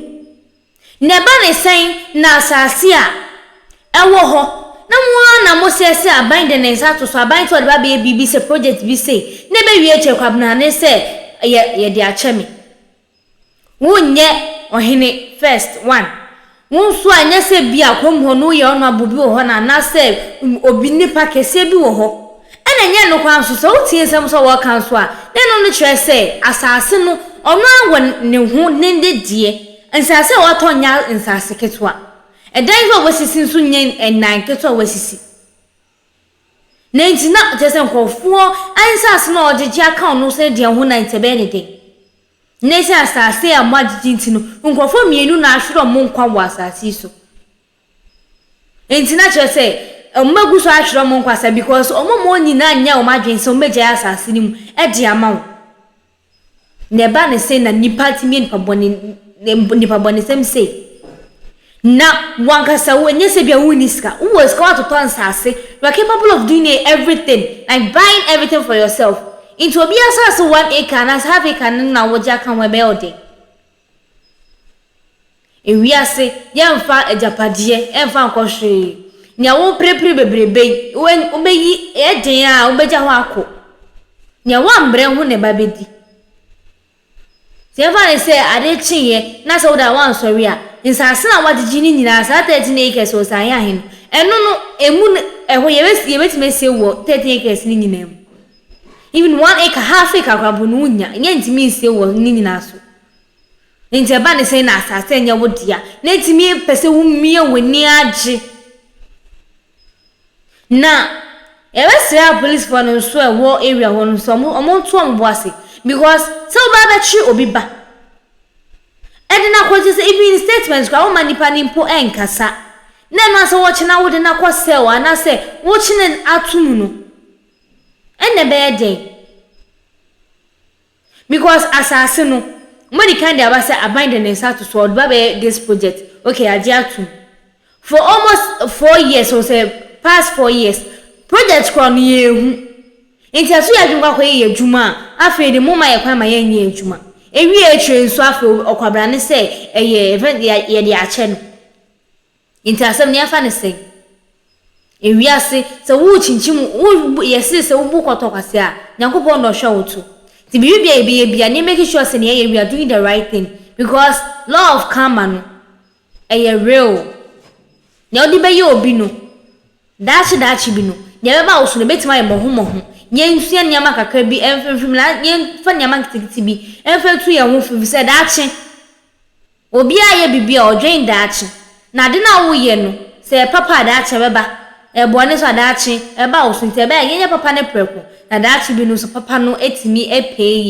Na ɛba ne sɛn na asase a ɛwɔ hɔ na mo ara na mosɛe sɛ aban de ne nsa ato so, aban sɛ ɔde ba abɛyɛ biribi sɛ project bi sei, na ɛbɛwie akyire Kwabena ne sɛ yɛ yɛde akyɛ me. Wonyɛ ɔhene first one. Wo nso a nyɛ sɛ bi a kurom hɔ no woyɛ honourable bi wɔ hɔ na anaasɛ obi nipa kɛseɛ bi wɔ hɔ. Ɛna ɛnyɛ ɛno koraa nso sɛ wotie nsɛm nso a wɔreka nso a na ɛno no kyerɛ sɛ asaase no ɔno ara wɔ ne ho ne ne deɛ. Nsaase a watɔ nyɛ nsaase ketewa. Ɛdan nso a wasisi nso nyɛ nnan ketewa a wasisi. Na nti na kyerɛ sɛ nkurɔfoɔ nsaase no a ɔgyegye aka ɔno nso ne deɛ ho na nti ɛbɛyɛ ne den. Na esiane asase a moagyegye nti no, nkurɔfoɔ mmienu na ahwere wɔn nkwa wɔ asase yi so. Enti na kyerɛ sɛ, wɔbɛgu so ahwere wɔn nkwa saa because wɔn a wɔn nyinaa nyɛ wɔn adwene sɛ wɔbɛgyae asase no mu de ama wɔn. Na ɛba ne sɛ na nnipa tumi yɛ nipa bɔne, nipa bɔnesɛm sei. Na wankasa wo ɛnyɛ sɛ bia wonni sika, wowɔ sika woatotɔ nsase, you are capable of doing everything, like buying everything for yourself. Nti obi asase 1 acre anaasɛ half acre no na wogye aka ho ɛbɛyɛ wo den. Ewiase yɛmfa agyapadeɛ ɛmfa nkɔ hwee. Nea woperepere bebrebe yi, wobɛyi ɛyɛ den a wobɛgya hɔ akɔ. Nea woambrɛ ho na ɛba bɛdi. Sɛ yɛmfa no sɛ ade kyeeɛ na sɛ woda a woansɔre a, nsase no a woagyegye no nyinaa, saa 13 acres wɔ saa ahe no, ɛno no, ɛmu no, ɛhɔ yɛbɛsi, yɛbɛtumi asie wɔ 13 acres no nyinaa mu. Even one acre, half acre koraa mpo no wonnya, yɛntumi nsie wɔ ne nyinaa so. Nti ɛba ne sɛn na asase nyɛ wo dea, na ɛtumi pɛ sɛ womia w'ani agye. Na yɛbɛsrɛ apolisifoɔ no nso a ɛwɔ area hɔ no nso ɔmo ɔmo nto ɔmo bo ase because sɛ woba abɛkye obi ba ɛde no akɔ kyerɛ sɛ even statement koraa woma nipa no mpo ɛnkasa na ɛno asɛ wɔkye na wode no akɔ cell anaasɛ wokye no ato mu no ɛna ɛbɛyɛ den. Because asase no ɔmo adi kan de aba sɛ aban de ne nsa ato so ɔde ba bɛyɛ this project okay yagye atom for almost 4 years or sɛ past 4 years project korɔ no yɛnhu nti ɛso yɛ adwene kɔ akɔyɛ yɛ adwuma a afei de mo ma yɛ kwan ma yɛnyɛ adwuma ewie akyire nso afei ɔkwabra ne sɛ ɛyɛ yɛde akyɛ no nti asɛm no yɛfa ne sɛn. Ewiase, sɛ worekyinkyim wo yɛse sɛ wobu kɔtɔ kwase a, Nyankopɔn na ɔhwɛ wo to. Nti biribi bia yɛbɛyɛ bia, ne make sure sɛ nea yɛyɛ we are doing the right thing because law of karma no, ɛyɛ real. Nea wode bɛyɛ obi no, daakye daakye bi no, nea ɛbɛba wo so no, ebɛtumi ayɛ mmɔho mmɔho. Yɛnsua nneɛma kakra bi mfimfim na yɛmfa nneɛma nketenkete bi mfa ntu yɛn ho fo efisɛ daakye, Obiara yɛ biribi a ɔdwen daakye. Na ade no a woyɛ no, sɛ ɛyɛ papa a daakye ɛbɛba, ɛyɛ bɔne nso a daakye ɛbɛba wo so. Nti ɛbɛyɛ a yɛnyɛ papa no prɛko, na daakye bi no nso papa no atumi apay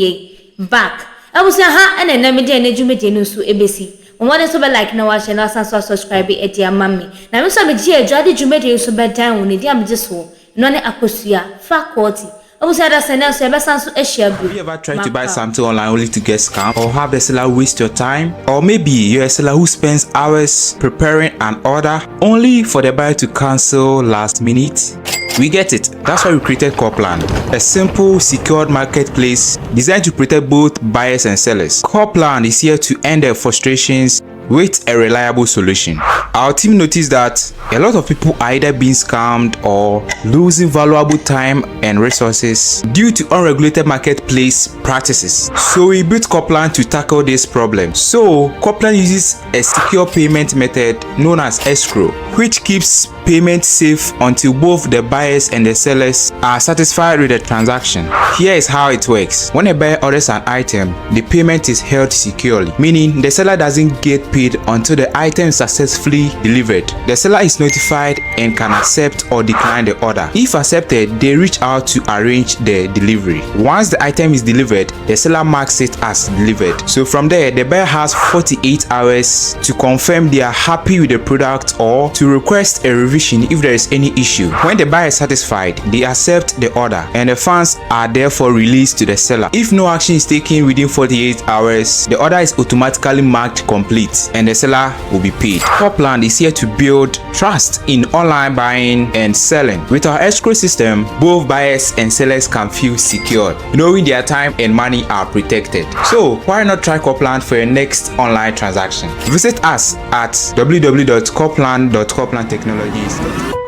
yɛn back. Abusua ha na ɛnnɛ mede ɛnnɛ dwumadie no nso ɛbɛsi. Bɔ mmɔden sɛ wobɛ like na wahyɛ na wasan nso asubscribe de ama me. Na me nso a megye adwa de dwumadie yi nso bɛdan wo no, din a megye soɔ no ne Akosua Faculty. Abusua da sɛ nnɛ nso yɛbɛsan so ahyia bio. Have you ever tried to buy something online only to get scammed or have the seller waste your time? Or maybe you're a seller who spends hours preparing an order only for the buyer to cancel last minute? We get it. That's why we created Corplan, a simple, secured marketplace designed to protect both buyers and sellers. Corplan is here to end the frustrations. with a reliable solution. Our team noticed that a lot of people are either being scammed or losing valuable time and resources due to unregulated marketplace practices. So we built Copland to tackle this problem. So Copland uses a secure payment method known as escrow, which keeps payment safe until both the buyers and the sellers are satisfied with the transaction. Here is how it works. When a buyer orders an item, the payment is held securely, meaning the seller doesn't get paid until the item is successfully delivered. The seller is notified and can accept or decline the order. If accepted, they reach out to arrange the delivery. Once the item is delivered, the seller marks it as delivered. So from there, the buyer has 48 hours to confirm they are happy with the product or to request a revision if there is any issue. When the buyer is satisfied, they accept the order and the funds are therefore released to the seller. If no action is taken within 48 hours, the order is automatically marked complete and the seller will be paid. Copland is here to build trust in online buying and selling. With our escrow system, both buyers and sellers can feel secured, knowing their time and money are protected. So, why not try Copland for your next online transaction? Visit us at www.copland.coplandtechnologies.com.